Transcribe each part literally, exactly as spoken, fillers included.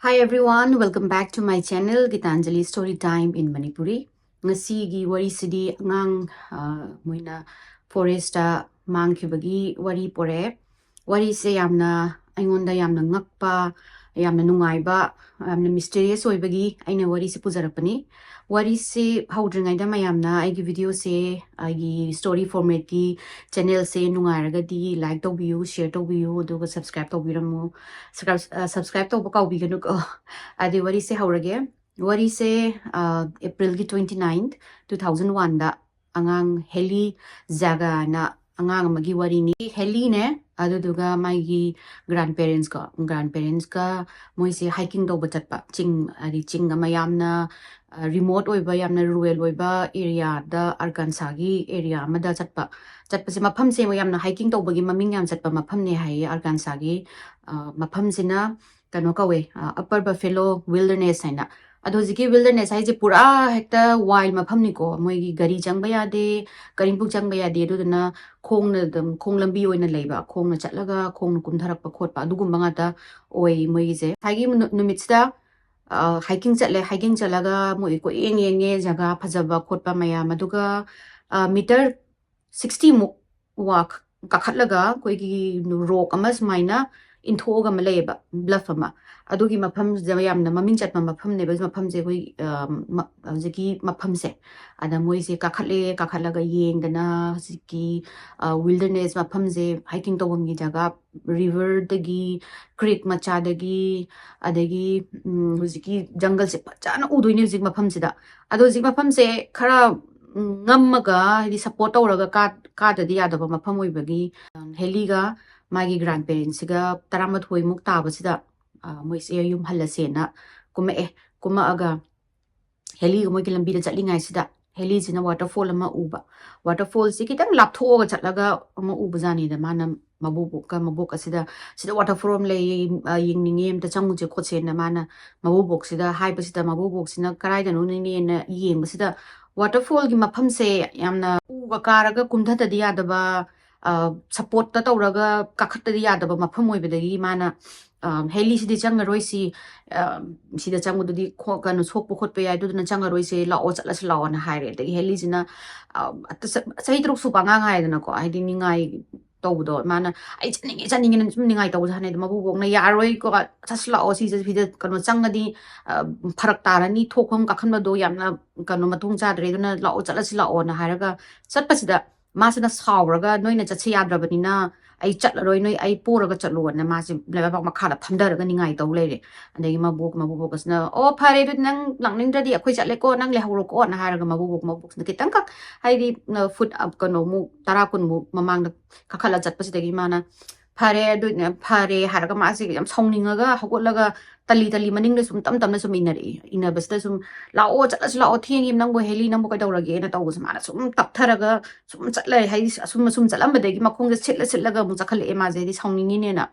Hi everyone, welcome back to my channel, Gitanjali Story Time in Manipuri. ꯉꯁꯤꯒꯤ ꯋꯥꯔꯤꯁꯤꯗꯤ ꯑꯉꯥꯡ, ꯑ, ꯃꯣꯏꯅ ꯐꯣꯔꯦꯁꯇ ꯃꯥꯡꯈꯤꯕꯒꯤ ꯋꯥꯔꯤ ꯄꯨꯔꯛꯑꯦ꯫ ꯋꯥꯔꯤꯁꯦ ꯌꯥꯝꯅ, ꯑꯩꯉꯣꯟꯗ ꯌꯥꯝꯅ ꯉꯛꯄ, ꯌꯥꯝꯅ ꯅꯨꯡꯉꯥꯏꯕ, ꯌꯥꯝꯅ ꯃꯤꯁꯇꯤꯔꯤꯌꯁ ꯑꯣꯏꯕꯒꯤ ꯑꯩꯅ ꯋꯥꯔꯤꯁꯦ ꯄꯨꯖꯔꯛꯄꯅꯤ꯫ ꯋꯥꯔꯤꯁꯤ ꯍꯧꯗ꯭ꯔꯤꯉꯩꯗ ꯃꯌꯥꯝꯅ ꯑꯩꯒꯤ ꯚꯤꯗꯤꯑꯣꯁꯦ, ꯑꯩꯒꯤ ꯁ꯭ꯇꯣꯔꯤ ꯐꯣꯔꯃꯦꯠꯀꯤ ꯆꯦꯅꯦꯜꯁꯦ ꯅꯨꯡꯉꯥꯏꯔꯒꯗꯤ ꯂꯥꯏꯛ ꯇꯧꯕꯤꯌꯨ, ꯁꯤꯌꯔ ꯇꯧꯕꯤꯌꯨ, ꯑꯗꯨꯒ ꯁꯕꯁꯀ꯭ꯔꯥꯏꯕ ꯇꯧꯕꯤꯔꯝꯃꯨ꯫ ꯁꯕꯁꯀ꯭ꯔꯥꯏꯕ, ꯑ, ꯁꯕꯁꯀ꯭ꯔꯥꯏꯕ ꯇꯧꯕ ꯀꯥꯎꯕꯤꯒꯅꯨꯀꯣ꯫ ꯑꯗꯨꯗꯤ ꯋꯥꯔꯤꯁꯦ ꯍꯧꯔꯒꯦ꯫ ꯋꯥꯔꯤꯁꯦ, ꯑ, ꯑꯦꯄ꯭ꯔꯤꯜꯒꯤ ꯇ꯭ꯋꯦꯟꯇꯤ ꯅꯥꯏꯟ, ꯇꯨ ꯊꯥꯎꯖꯟ ꯋꯥꯟꯗ ꯑꯉꯥꯡ ꯍꯦꯂꯤ ꯖꯥꯒꯥꯅ ꯑꯉꯥꯡ ꯑꯃꯒꯤ ꯋꯥꯔꯤꯅꯤ꯫ ꯍꯦꯂꯤꯅꯦ, ꯑꯗꯨꯗꯨꯒ ꯃꯥꯒꯤ ꯒ꯭ꯔꯥꯟ ꯄꯦꯔꯦꯟꯁꯀ, ꯒ꯭ꯔꯥꯟ ꯄꯦꯔꯦꯟꯁꯀ ꯃꯣꯏꯁꯦ ꯍꯥꯏꯀꯤꯡ ꯇꯧꯕ ꯆꯠꯄ, ꯆꯤꯡ, ꯍꯥꯏꯗꯤ ꯆꯤꯡ ꯑꯃ ꯌꯥꯝꯅ, ꯑ, ꯔꯤꯃꯣꯠ ꯑꯣꯏꯕ, ꯌꯥꯝꯅ ꯔꯨꯔꯦꯜ ꯑꯣꯏꯕ ꯑꯦꯔꯤꯌꯥꯗ, ꯑꯥꯔꯀꯥꯟꯁꯥꯒꯤ ꯑꯦꯔꯤꯌꯥ ꯑꯃꯗ ꯆꯠꯄ꯫ ꯆꯠꯄꯁꯦ, ꯃꯐꯝꯁꯦ ꯌꯥꯝꯅ ꯍꯥꯏꯀꯤꯡ ꯇꯧꯕꯒꯤ ꯃꯃꯤꯡ ꯌꯥꯝ ꯆꯠꯄ ꯃꯐꯝꯅꯦ ꯍꯥꯏꯌꯦ ꯑꯥꯔꯀꯥꯟꯁꯥꯒꯤ꯫ ꯑ, ꯃꯐꯝꯁꯤꯅ ꯀꯩꯅꯣ ꯀꯧꯋꯦ, ꯑ, ꯑꯞꯄꯔ ꯕꯐꯦꯂꯣ ꯋꯤꯜꯗꯔꯅꯦꯁ ꯍꯥꯏꯅ꯫ ꯑꯗꯣ ꯍꯧꯖꯤꯛꯀꯤ ꯋꯤꯜꯗꯔꯅꯦꯁ ꯍꯥꯏꯁꯦ ꯄꯨꯔꯥ ꯍꯦꯛꯇ ꯋꯥꯏꯜ ꯃꯐꯝꯅꯤꯀꯣ, ꯃꯣꯏꯒꯤ ꯒꯥꯔꯤ ꯆꯪꯕ ꯌꯥꯗꯦ, ꯀꯔꯤꯝꯐꯥꯎ ꯆꯪꯕ ꯌꯥꯗꯦ꯫ ꯑꯗꯨꯗꯨꯅ ꯈꯣꯡꯅ ꯑꯗꯨꯝ, ꯈꯣꯡ ꯂꯝꯕꯤ ꯑꯣꯏꯅ ꯂꯩꯕ, ꯈꯣꯡꯅ ꯆꯠꯂꯒ ꯈꯣꯡꯅ ꯀꯨꯝꯊꯔꯛꯄ ꯈꯣꯠꯄ ꯑꯗꯨꯒꯨꯝꯕ ꯉꯥꯛꯇ ꯑꯣꯏ ꯃꯣꯏꯒꯤꯁꯦ꯫ ꯉꯁꯥꯏꯒꯤ ꯅꯨ-, ꯅꯨꯃꯤꯠꯁꯤꯗ, ꯑ, ꯍꯥꯏꯀꯤꯡ ꯆꯠꯂꯦ꯫ ꯍꯥꯏꯀꯤꯡ ꯆꯠꯂꯒ ꯃꯣꯏ ꯀꯣꯏꯌꯦꯡ ꯌꯦꯡꯉꯦ, ꯖꯒꯥ ꯐꯖꯕ ꯈꯣꯠꯄ ꯃꯌꯥꯝ꯫ ꯑꯗꯨꯒ, ꯑ, ꯃꯤꯇꯔ ꯁꯤꯛꯁꯇꯤ ꯃꯨꯛ ꯋꯥꯛ ꯀꯥꯈꯠꯂꯒ ꯑꯩꯈꯣꯏꯒꯤ ꯔꯣꯛ ꯑꯃ ꯁꯨꯃꯥꯏꯅ ꯏꯟꯊꯣꯛꯑꯒ ꯑꯃ ꯂꯩꯌꯦꯕ, ꯕ꯭ꯂꯐ ꯑꯃ꯫ ꯑꯗꯨꯒꯤ ꯃꯐꯝꯁꯤꯗ ꯌꯥꯝꯅ ꯃꯃꯤꯡ ꯆꯠꯄ ꯃꯐꯝꯅꯦꯕ꯫ ꯃꯐꯝꯁꯦ ꯑꯩꯈꯣꯏ, ꯑ, ꯃ-, ꯍꯧꯖꯤꯛꯀꯤ ꯃꯐꯝꯁꯦ꯫ ꯑꯗ ꯃꯣꯏꯁꯦ ꯀꯥꯈꯠꯂꯦ, ꯀꯥꯈꯠꯂꯒ ꯌꯦꯡꯗꯅ ꯍꯧꯖꯤꯛꯀꯤ, ꯑ, ꯋꯤꯜꯗꯔꯅꯦꯁ ꯃꯐꯝꯁꯦ, ꯍꯥꯏꯀꯤꯡ ꯇꯧꯐꯝꯒꯤ ꯖꯒꯥ, ꯔꯤꯚꯔꯗꯒꯤ, ꯀ꯭ꯔꯤꯛ ꯃꯆꯥꯗꯒꯤ, ꯑꯗꯒꯤ, ꯎꯝ, ꯍꯧꯖꯤꯛꯀꯤ ꯖꯪꯒꯜꯁꯦ ꯐꯖꯅ ꯎꯗꯣꯏꯅꯦ ꯍꯧꯖꯤꯛ ꯃꯐꯝꯁꯤꯗ꯫ ꯑꯗꯣ ꯍꯧꯖꯤꯛ ꯃꯐꯝꯁꯦ ꯈꯔ, ꯎꯝ, ꯉꯝꯃꯒ, ꯍꯥꯏꯗꯤ ꯁꯞꯄꯣꯔꯠ ꯇꯧꯔꯒ ꯀꯥ-, ꯀꯥꯗꯗꯤ ꯌꯥꯗꯕ ꯃꯐꯝ ꯑꯣꯏꯕꯒꯤ, ꯎꯝ, ꯍꯦꯂꯤꯒ ꯃꯥꯒꯤ ꯒ꯭ꯔꯥꯟ ꯄꯦꯔꯦꯟꯁꯁꯤꯒ ꯇꯔꯥꯃꯥꯊꯣꯏꯃꯨꯛ ꯇꯥꯕꯁꯤꯗ, ꯑ, ꯃꯣꯏꯁꯦ ꯌꯨꯝ ꯍꯜꯂꯁꯦꯅ ꯀꯨꯝꯃꯛꯑꯦ꯫ ꯀꯨꯝꯃꯛꯑꯒ ꯍꯦꯂꯤꯒ ꯃꯣꯏꯒꯤ ꯂꯝꯕꯤꯗ ꯆꯠꯂꯤꯉꯩꯁꯤꯗ ꯍꯦꯂꯤꯁꯤꯅ ꯋꯥꯇꯔꯐꯣꯜ ꯑꯃ ꯎꯕ꯫ ꯋꯥꯇꯔꯐꯣꯜꯁꯤ ꯈꯤꯇꯪ ꯂꯥꯞꯊꯣꯛꯑꯒ ꯆꯠꯂꯒ ꯑꯃ ꯎꯕꯖꯥꯠꯅꯤꯗ꯫ ꯃꯥꯅ ꯃꯕꯣꯛꯀ, ꯃꯕꯣꯛ ꯑꯁꯤꯗ, "ꯁꯤꯗ ꯋꯥꯇꯔꯐꯣꯜ ꯑꯃ ꯂꯩꯌꯦ, ꯑ, ꯌꯦꯡꯅꯤꯡꯉꯦ, ꯑꯝꯇ ꯆꯪꯉꯨꯁꯦ ꯈꯣꯠꯁꯦꯅ" ꯃꯥꯅ ꯃꯕꯣꯛꯁꯤꯗ ꯍꯥꯏꯕꯁꯤꯗ, ꯃꯕꯣꯛꯁꯤꯅ "ꯀꯗꯥꯏꯗꯅꯣꯅꯦꯅ" ꯌꯦꯡꯕꯁꯤꯗ ꯋꯥꯇꯔꯐꯣꯜꯒꯤ ꯃꯐꯝꯁꯦ ꯌꯥꯝꯅ ꯎꯒ ꯀꯥꯔꯒ ꯀꯨꯝꯊꯗꯗꯤ ꯌꯥꯗꯕ, ꯑ, ꯁꯞꯄꯣꯔꯠꯇ ꯇꯧꯔꯒ ꯀꯥꯈꯠꯇꯗꯤ ꯌꯥꯗꯕ ꯃꯐꯝ ꯑꯣꯏꯕꯗꯒꯤ ꯃꯥꯅ, ꯍꯦꯂꯤꯁꯤꯗꯤ ꯆꯪꯉꯔꯣꯏꯁꯤ, ꯁꯤꯗ ꯆꯪꯕꯗꯨꯗꯤ ꯀꯩꯅꯣ ꯁꯣꯛꯄ ꯈꯣꯠꯄ ꯌꯥꯏ, ꯑꯗꯨꯗꯨꯅ ꯆꯪꯉꯔꯣꯏꯁꯦ, ꯂꯥꯛꯑꯣ ꯆꯠꯂꯁꯤ ꯂꯥꯛꯑꯣꯅ ꯍꯥꯏꯔꯦ꯫ ꯑꯗꯒꯤ ꯍꯦꯂꯤꯁꯤꯅ ꯆꯍꯤ ꯇꯔꯨꯛ ꯁꯨꯕ ꯑꯉꯥꯡ ꯍꯥꯏꯗꯅꯀꯣ, ꯍꯥꯏꯗꯤ ꯅꯤꯡꯉꯥꯏ ꯇꯧꯕꯗꯣ, ꯃꯥꯅ "ꯑꯩ ꯆꯠꯅꯤꯡꯉꯦ ꯆꯠꯅꯤꯡꯉꯦꯅ ꯁꯨꯝ ꯅꯤꯡꯉꯥꯏ ꯇꯧꯕꯁꯦ ꯍꯥꯟꯅꯩꯗ", ꯃꯕꯨꯕꯣꯛꯅ "ꯌꯥꯔꯣꯏꯀꯣ, ꯆꯠꯁꯤ ꯂꯥꯛꯑꯣ, ꯁꯤꯁꯦ ꯁꯤꯗ ꯀꯩꯅꯣ ꯆꯪꯉꯗꯤ ꯐꯔꯛ ꯇꯥꯔꯅꯤ, ꯊꯣꯛꯐꯝ ꯀꯥꯈꯟꯕꯗꯣ ꯌꯥꯝꯅ ꯀꯩꯅꯣ ꯃꯇꯣꯡ ꯆꯥꯗ꯭ꯔꯦ, ꯑꯗꯨꯅ ꯂꯥꯛꯑꯣ ꯆꯠꯂꯁꯤ ꯂꯥꯛꯑꯣꯅ" ꯍꯥꯏꯔꯒ ꯆꯠꯄꯁꯤꯗ ꯃꯥꯁꯤꯅ ꯁꯥꯎꯔꯒ "ꯅꯣꯏꯅ ꯆꯠꯁꯤ ꯌꯥꯗ꯭ꯔꯕꯅꯤꯅ ꯑꯩ ꯆꯠꯂꯔꯣꯏ, ꯅꯣꯏ ꯑꯩ ꯄꯣꯔꯒ ꯆꯠꯂꯣꯅ" ꯃꯥꯁꯦ ꯂꯩꯕꯥꯛ ꯃꯈꯥꯗ ꯐꯝꯊꯔꯒ ꯅꯤꯡꯉꯥꯏ ꯇꯧ ꯂꯩꯔꯦ꯫ ꯑꯗꯒꯤ ꯃꯕꯣꯛ ꯃꯕꯨꯕꯣꯛ ꯑꯁꯤꯅ "ꯑꯣ ꯐꯔꯦ, ꯑꯗꯨꯗꯤ ꯅꯪ ꯂꯥꯛꯅꯤꯡꯗ꯭ꯔꯗꯤ ꯑꯩꯈꯣꯏ ꯆꯠꯂꯦꯀꯣ, ꯅꯪ ꯂꯩꯍꯧꯔꯣꯀꯣꯅ" ꯍꯥꯏꯔꯒ ꯃꯕꯨꯕꯣꯛ ꯃꯕꯨꯕꯣꯛꯁꯤꯅ ꯈꯤꯇꯪꯈꯛ, ꯍꯥꯏꯗꯤ ꯐꯨꯠ ꯀꯩꯅꯣꯃꯨꯛ ꯇꯔꯥ ꯀꯨꯟꯃꯨꯛ ꯃꯃꯥꯡꯗ ꯀꯥꯈꯠꯂ ꯆꯠꯄꯁꯤꯗꯒꯤ ꯃꯥꯅ "ꯐꯔꯦ ꯑꯗꯨꯅꯦ, ꯐꯔꯦ" ꯍꯥꯏꯔꯒ ꯃꯥꯁꯦ ꯌꯥꯝ ꯁꯥꯎꯅꯤꯡꯉꯒ ꯍꯧꯒꯠꯂꯒ ꯇꯂꯤ ꯇꯂꯤ ꯃꯅꯤꯡꯗ ꯁꯨꯝ ꯇꯞ ꯇꯞꯅ ꯁꯨꯝ ꯏꯟꯅꯔꯛꯏ꯫ ꯏꯟꯅꯕꯁꯤꯗ ꯁꯨꯝ "ꯂꯥꯛꯑꯣ ꯆꯠꯂꯁꯤ ꯂꯥꯛꯑꯣ, ꯊꯦꯡꯉꯤ, ꯅꯪꯕꯨ ꯍꯦꯂꯤ ꯅꯪꯕꯨ ꯀꯩꯗꯧꯔꯒꯦꯅ" ꯇꯧꯕꯁꯦ ꯃꯥꯅ ꯁꯨꯝ ꯇꯞꯊꯔꯒ ꯁꯨꯝ ꯆꯠꯂꯦ꯫ ꯍꯥꯏꯗꯤ ꯑꯁꯨꯝ ꯑꯁꯨꯝ ꯆꯠꯂꯝꯕꯗꯒꯤ ꯃꯈꯣꯡꯁꯦ ꯁꯤꯠꯂ ꯁꯤꯠꯂꯒ ꯑꯃꯨꯛ ꯆꯠꯈꯠꯂꯛꯑꯦ ꯃꯥꯁꯦ, ꯍꯥꯏꯗꯤ ꯁꯥꯎꯅꯤꯡꯉꯤꯅꯦꯅ꯫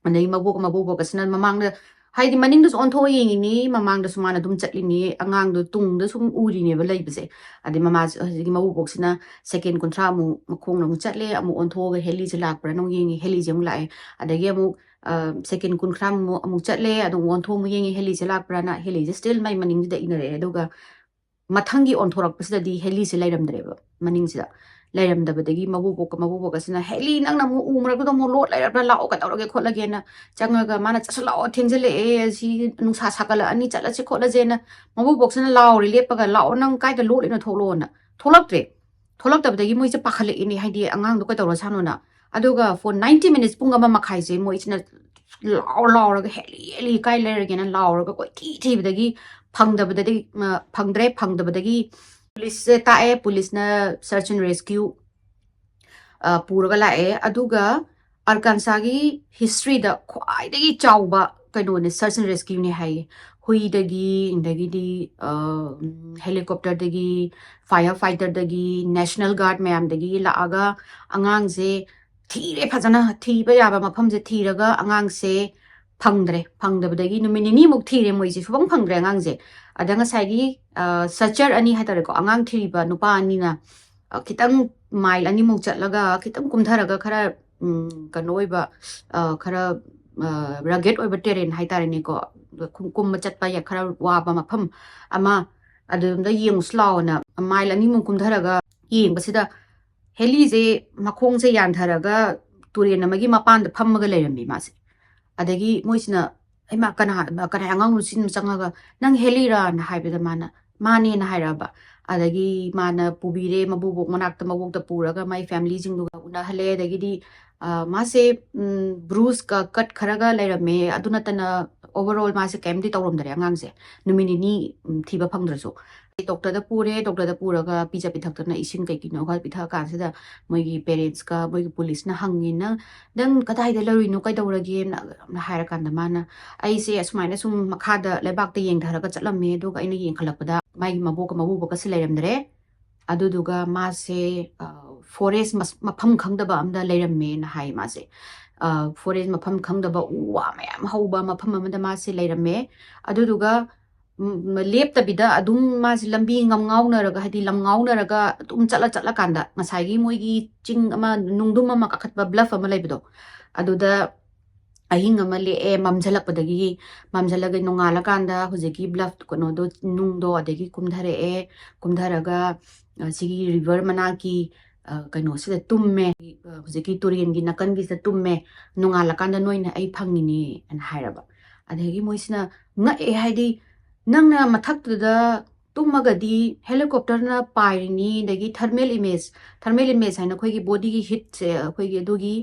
ꯑꯗꯩ ꯃꯕꯣꯛ ꯃꯕꯣꯛ ꯑꯁꯤꯅ ꯃꯃꯥꯡꯗ, ꯍꯥꯏꯗꯤ ꯃꯅꯤꯡꯗꯁꯨ ꯑꯣꯟꯊꯣꯛꯑ ꯌꯦꯡꯉꯤꯅꯤ, ꯃꯃꯥꯡꯗꯁꯨ ꯃꯥꯅ ꯑꯗꯨꯝ ꯆꯠꯂꯤꯅꯤ, ꯑꯉꯥꯡꯗꯣ ꯇꯨꯡꯗ ꯁꯨꯝ ꯎꯔꯤꯅꯦꯕ ꯂꯩꯕꯁꯦ꯫ ꯑꯗꯩ ꯃꯃꯥꯁꯦ, ꯍꯧꯖꯤꯛꯀꯤ ꯃꯕꯣꯛꯁꯤꯅ ꯁꯦꯀꯦꯟ ꯀꯨꯟꯊ꯭ꯔꯥ ꯑꯃꯨꯛ ꯃꯈꯣꯡꯅ ꯑꯃꯨꯛ ꯆꯠꯂꯦ, ꯑꯃꯨꯛ ꯑꯣꯟꯊꯣꯛꯑꯒ ꯍꯦꯂꯤꯁꯦ ꯂꯥꯛꯄ꯭ꯔꯥꯅ ꯑꯃꯨꯛ ꯌꯦꯡꯉꯤ, ꯍꯦꯂꯤꯁꯦ ꯑꯃꯨꯛ ꯂꯥꯛꯑꯦ꯫ ꯑꯗꯒꯤ ꯑꯃꯨꯛ ꯁꯦꯀꯦꯟ ꯀꯨꯟꯊ꯭ꯔꯥ ꯑꯃꯨꯛ ꯑꯃꯨꯛ ꯆꯠꯂꯦ, ꯑꯗꯨꯝ ꯑꯣꯟꯊꯣꯛ ꯑꯃꯨꯛ ꯌꯦꯡꯉꯤ, ꯍꯦꯂꯤꯁꯦ ꯂꯥꯛꯄ꯭ꯔꯥꯅ, ꯍꯦꯂꯤꯁꯦ ꯁ꯭ꯇꯤꯜ ꯃꯥꯏ ꯃꯅꯤꯡꯁꯤꯗ ꯏꯟꯅꯔꯛꯑꯦ꯫ ꯑꯗꯨꯒ ꯃꯊꯪꯒꯤ ꯑꯣꯟꯊꯣꯔꯛꯄꯁꯤꯗꯗꯤ ꯍꯦꯂꯤꯁꯦ ꯂꯩꯔꯝꯗ꯭ꯔꯦꯕ ꯃꯅꯤꯡꯁꯤꯗ꯫ ꯂꯩꯔꯝꯗꯕꯗꯒꯤ ꯃꯕꯨꯕꯣꯛꯀ ꯃꯕꯨꯕꯣꯛ ꯑꯁꯤꯅ "ꯍꯦꯂꯤ ꯅꯪꯅ ꯑꯃꯨꯛ ꯎ ꯃꯔꯛꯇꯨꯗ ꯑꯃꯨꯛ ꯂꯣꯠ ꯂꯩꯔꯕ꯭ꯔꯥ, ꯂꯥꯛꯑꯣ ꯀꯩꯗꯧꯔꯒꯦ ꯈꯣꯠꯂꯒꯦꯅ" ꯆꯪꯉꯒ ꯃꯥꯅ "ꯆꯠꯁꯤ ꯂꯥꯛꯑꯣ, ꯊꯦꯡꯖꯤꯜꯂꯛꯑꯦ, ꯁꯤ ꯅꯨꯡꯁꯥ ꯁꯥꯒꯠꯂꯛꯑꯅꯤ, ꯆꯠꯂꯁꯤ ꯈꯣꯠꯂꯁꯦꯅ" ꯃꯕꯨꯕꯣꯛꯁꯤꯅ ꯂꯥꯎꯔꯦ ꯂꯦꯞꯄꯒ, "ꯂꯥꯛꯑꯣ, ꯅꯪ ꯀꯥꯏꯗ ꯂꯣꯠꯂꯤꯅꯣ, ꯊꯣꯛꯂꯛꯑꯣꯅ"꯫ ꯊꯣꯛꯂꯛꯇ꯭ꯔꯦ꯫ ꯊꯣꯛꯂꯛꯇꯕꯗꯒꯤ ꯃꯣꯏꯁꯦ ꯄꯥꯈꯠꯂꯛꯏꯅꯦ, ꯍꯥꯏꯗꯤ ꯑꯉꯥꯡꯗꯣ ꯀꯩꯗꯧꯔꯖꯥꯠꯅꯣꯅ꯫ ꯑꯗꯨꯒ for ninety minutes, ꯄꯨꯡ ꯑꯃ ꯃꯈꯥꯏꯁꯦ ꯃꯣꯏꯁꯤꯅ ꯂꯥꯎ ꯂꯥꯎꯔꯒ "ꯍꯦꯂꯤ, ꯍꯦꯂꯤ ꯀꯥꯏ ꯂꯩꯔꯒꯦꯅ" ꯂꯥꯎꯔꯒ ꯀꯣꯏꯊꯤ ꯊꯤꯕꯗꯒꯤ ꯐꯪꯗꯕꯗꯗꯤ, ꯐꯪꯗ꯭ꯔꯦ꯫ ꯐꯪꯗꯕꯗꯒꯤ ꯄꯨꯂꯤꯁꯁꯦ ꯇꯥꯛꯑꯦ, ꯄꯨꯂꯤꯁꯅ search and rescue ꯄꯨꯔꯒ ꯂꯥꯛꯑꯦ꯫ ꯑꯗꯨꯒ ꯑꯔꯀꯥꯟꯁꯥꯒꯤ ꯍꯤꯁꯇ꯭ꯔꯤꯗ ꯈ꯭ꯋꯥꯏꯗꯒꯤ ꯆꯥꯎꯕ ꯀꯩꯅꯣꯅꯦ, search and rescueꯅꯦ ꯍꯥꯏꯌꯦ꯫ ꯍꯨꯏꯗꯒꯤ, ꯑꯗꯒꯤꯗꯤ ꯍꯦꯂꯤꯀꯣꯞꯇꯔꯗꯒꯤ, ꯐꯥꯏꯌꯔ ꯐꯥꯏꯇꯔꯗꯒꯤ, ꯅꯦꯁꯅꯦꯜ ꯒꯥꯔꯗ ꯃꯌꯥꯝꯗꯒꯤ ꯂꯥꯛꯑꯒ ꯑꯉꯥꯡꯁꯦ ꯊꯤꯔꯦ, ꯐꯖꯅ ꯊꯤꯕ ꯌꯥꯕ ꯃꯐꯝꯁꯦ ꯊꯤꯔꯒ ꯑꯉꯥꯡꯁꯦ ꯐꯪꯗ꯭ꯔꯦ꯫ ꯐꯪꯗꯕꯗꯒꯤ ꯅꯨꯃꯤꯠ ꯅꯤꯅꯤꯃꯨꯛ ꯊꯤꯔꯦ ꯃꯣꯏꯁꯦ, ꯁꯨꯐꯪ ꯐꯪꯗ꯭ꯔꯦ ꯑꯉꯥꯡꯁꯦ꯫ ꯑꯗ ꯉꯁꯥꯏꯒꯤ ꯁꯔꯆꯔ ꯑꯅꯤ ꯍꯥꯏꯇꯥꯔꯦꯀꯣ, ꯑꯉꯥꯡ ꯊꯤꯔꯤꯕ ꯅꯨꯄꯥ ꯑꯅꯤꯅ ꯈꯤꯇꯪ ꯃꯥꯏꯜ ꯑꯅꯤꯃꯨꯛ ꯆꯠꯂꯒ, ꯈꯤꯇꯪ ꯀꯨꯝꯊꯔꯒ ꯈꯔ ꯀꯩꯅꯣ ꯑꯣꯏꯕ, ꯈꯔ ꯔꯒꯦꯠ ꯑꯣꯏꯕ ꯇꯦꯔꯦꯟ ꯍꯥꯏꯇꯥꯔꯦꯅꯦꯀꯣ, ꯀꯨꯝ- ꯀꯨꯝꯕ ꯆꯠꯄ ꯌꯥ- ꯈꯔ ꯋꯥꯕ ꯃꯐꯝ ꯑꯃ, ꯑꯗꯨꯗ ꯌꯦꯡꯉꯨꯁꯤ ꯂꯥꯛꯑꯣꯅ ꯃꯥꯏꯜ ꯑꯅꯤꯃꯨꯛ ꯀꯨꯝꯊꯔꯒ ꯌꯦꯡꯕꯁꯤꯗ, ꯍꯦꯂꯤꯁꯦ ꯃꯈꯣꯡꯁꯦ ꯌꯥꯟꯊꯔꯒ ꯇꯨꯔꯦꯟ ꯑꯃꯒꯤ ꯃꯄꯥꯟꯗ ꯐꯝꯃꯒ ꯂꯩꯔꯝꯃꯤ ꯃꯥꯁꯦ꯫ ꯑꯗꯒꯤ ꯃꯣꯏꯁꯤꯅ, "ꯏꯃꯥ, ꯀꯅꯥ, ꯀꯅꯥ ꯑꯉꯥꯡꯅꯣ?" ꯁꯤꯟ ꯆꯪꯉꯒ, "ꯅꯪ ꯍꯦꯂꯤꯔꯥꯅ?" ꯍꯥꯏꯕꯗ ꯃꯥꯅ, "ꯃꯥꯅꯦꯅ" ꯍꯥꯏꯔꯛꯑꯕ꯫ ꯑꯗꯒꯤ ꯃꯥꯅ ꯄꯨꯕꯤꯔꯦ, ꯃꯕꯣꯕꯣꯛ ꯃꯅꯥꯛꯇ, ꯃꯕꯣꯛꯇ ꯄꯨꯔꯒ ꯃꯥꯏ ꯐꯦꯃꯤꯂꯤꯁꯤꯡꯗꯨꯒ ꯎꯅꯍꯜꯂꯦ꯫ ꯑꯗꯒꯤꯗꯤ, ꯑ, ꯃꯥꯁꯦ, ꯎꯝ, ꯕ꯭ꯔꯨꯁꯀ ꯀꯠ ꯈꯔꯒ ꯂꯩꯔꯝꯃꯦ꯫ ꯑꯗꯨ ꯅꯠꯇꯅ overall ꯃꯥꯁꯦ ꯀꯩꯝꯇ ꯇꯧꯔꯝꯗꯔꯦ ꯑꯉꯥꯡꯁꯦ, ꯅꯨꯃꯤꯠ ꯅꯤꯅꯤ, ꯎꯝ, ꯊꯤꯕ ꯐꯪꯗ꯭ꯔꯁꯨ꯫ ꯗꯣꯛꯇꯔꯗ ꯄꯨꯔꯦ, ꯗꯣꯛꯇꯔꯗ ꯄꯨꯔꯒ ꯄꯤꯖ ꯄꯤꯊꯛꯇꯅ, ꯏꯁꯤꯡ ꯀꯩ ꯀꯩꯅꯣ ꯈꯔ ꯄꯤꯊꯛꯑ ꯀꯥꯟꯁꯤꯗ, ꯃꯣꯏꯒꯤ ꯄꯦꯔꯦꯟꯁꯀ ꯃꯣꯏꯒꯤ ꯄꯨꯂꯤꯁꯅ ꯍꯪꯉꯤ, "ꯅꯪ, ꯅꯪ ꯀꯗꯥꯏꯗ ꯂꯩꯔꯨꯏꯅꯣ, ꯀꯩꯗꯧꯔꯒꯦꯅ?" ꯍꯥꯏꯔꯀꯥꯟꯗ ꯃꯥꯅ, "ꯑꯩꯁꯦ ꯑꯁꯨꯃꯥꯏꯅ ꯁꯨꯝ ꯃꯈꯥꯗ ꯂꯩꯕꯥꯛꯇ ꯌꯦꯡꯊꯔꯒ ꯆꯠꯂꯝꯃꯦ, ꯑꯗꯨꯒ ꯑꯩꯅ ꯌꯦꯡꯈꯠꯂꯛꯄꯗ ꯃꯥꯒꯤ ꯃꯕꯣꯛꯀ ꯃꯕꯨꯕꯣꯛꯀꯁꯦ ꯂꯩꯔꯝꯗ꯭ꯔꯦ꯫ ꯑꯗꯨꯗꯨꯒ ꯃꯥꯁꯦ, ꯑ, ꯐꯣꯔꯦꯁ ꯃꯁ-, ꯃꯐꯝ ꯈꯪꯗꯕ ꯑꯝꯗ ꯂꯩꯔꯝꯃꯦꯅ" ꯍꯥꯏ ꯃꯥꯁꯦ꯫ ꯑ, ꯐꯣꯔꯦꯁ ꯃꯐꯝ ꯈꯪꯗꯕ, ꯎ ꯋꯥ ꯃꯌꯥꯝ ꯍꯧꯕ ꯃꯐꯝ ꯑꯃꯗ ꯃꯥꯁꯦ ꯂꯩꯔꯝꯃꯦ꯫ ꯑꯗꯨꯗꯨꯒ, ꯎꯝ, ꯂꯦꯞꯇꯕꯤꯗ ꯑꯗꯨꯝ ꯃꯥꯁꯦ ꯂꯝꯕꯤ ꯉꯝꯉꯥꯎꯅꯔꯒ, ꯍꯥꯏꯗꯤ ꯂꯝꯉꯥꯎꯅꯔꯒ ꯑꯗꯨꯝ ꯆꯠꯂ ꯆꯠꯂꯀꯥꯟꯗ, ꯉꯁꯥꯏꯒꯤ ꯃꯣꯏꯒꯤ ꯆꯤꯡ ꯑꯃ, ꯅꯨꯡꯗꯨꯝ ꯑꯃ ꯀꯥꯈꯠꯄ ꯕ꯭ꯂꯐ ꯑꯃ ꯂꯩꯕꯗꯣ, ꯑꯗꯨꯗ ꯑꯍꯤꯡ ꯑꯃ ꯂꯦꯛꯑꯦ, ꯃꯝꯁꯤꯜꯂꯛꯄꯗꯒꯤ꯫ ꯃꯝꯁꯤꯜꯂꯒ ꯅꯣꯡꯉꯥꯜꯂꯀꯥꯟꯗ ꯍꯧꯖꯤꯛꯀꯤ ꯕ꯭ꯂꯐ ꯀꯩꯅꯣꯗꯣ, ꯅꯨꯡꯗꯣ, ꯑꯗꯒꯤ ꯀꯨꯝꯊꯔꯛꯑꯦ꯫ ꯀꯨꯝꯊꯔꯒ, ꯑ, ꯁꯤꯒꯤ ꯔꯤꯚꯔ ꯃꯅꯥꯛꯀꯤ, ꯑ, ꯀꯩꯅꯣꯁꯤꯗ ꯇꯨꯝꯃꯦ꯫ ꯑ, ꯍꯧꯖꯤꯛꯀꯤ ꯇꯨꯔꯦꯟꯒꯤ ꯅꯥꯀꯟꯒꯤꯁꯤꯗ ꯇꯨꯝꯃꯦ꯫ "ꯅꯣꯡꯉꯥꯜꯂꯀꯥꯟꯗ ꯅꯣꯏꯅ ꯑꯩ ꯐꯪꯉꯤꯅꯦ" ꯑꯅ ꯍꯥꯏꯔꯕ꯫ ꯑꯗꯒꯤ ꯃꯣꯏꯁꯤꯅ ꯉꯛꯑꯦ, ꯍꯥꯏꯗꯤ, "ꯅꯪꯅ ꯃꯊꯛꯇꯨꯗ ꯇꯨꯝꯃꯒꯗꯤ ꯍꯦꯂꯤꯀꯣꯞꯇꯔꯅ ꯄꯥꯏꯔꯤꯅꯤ, ꯑꯗꯒꯤ ꯊꯔꯃꯦꯜ ꯏꯃꯦꯖ, ꯊꯔꯃꯦꯜ ꯏꯃꯦꯖ ꯍꯥꯏꯅ ꯑꯩꯈꯣꯏꯒꯤ ꯕꯣꯗꯤꯒꯤ ꯍꯤꯠꯁꯦ, ꯑꯩꯈꯣꯏꯒꯤ ꯑꯗꯨꯒꯤ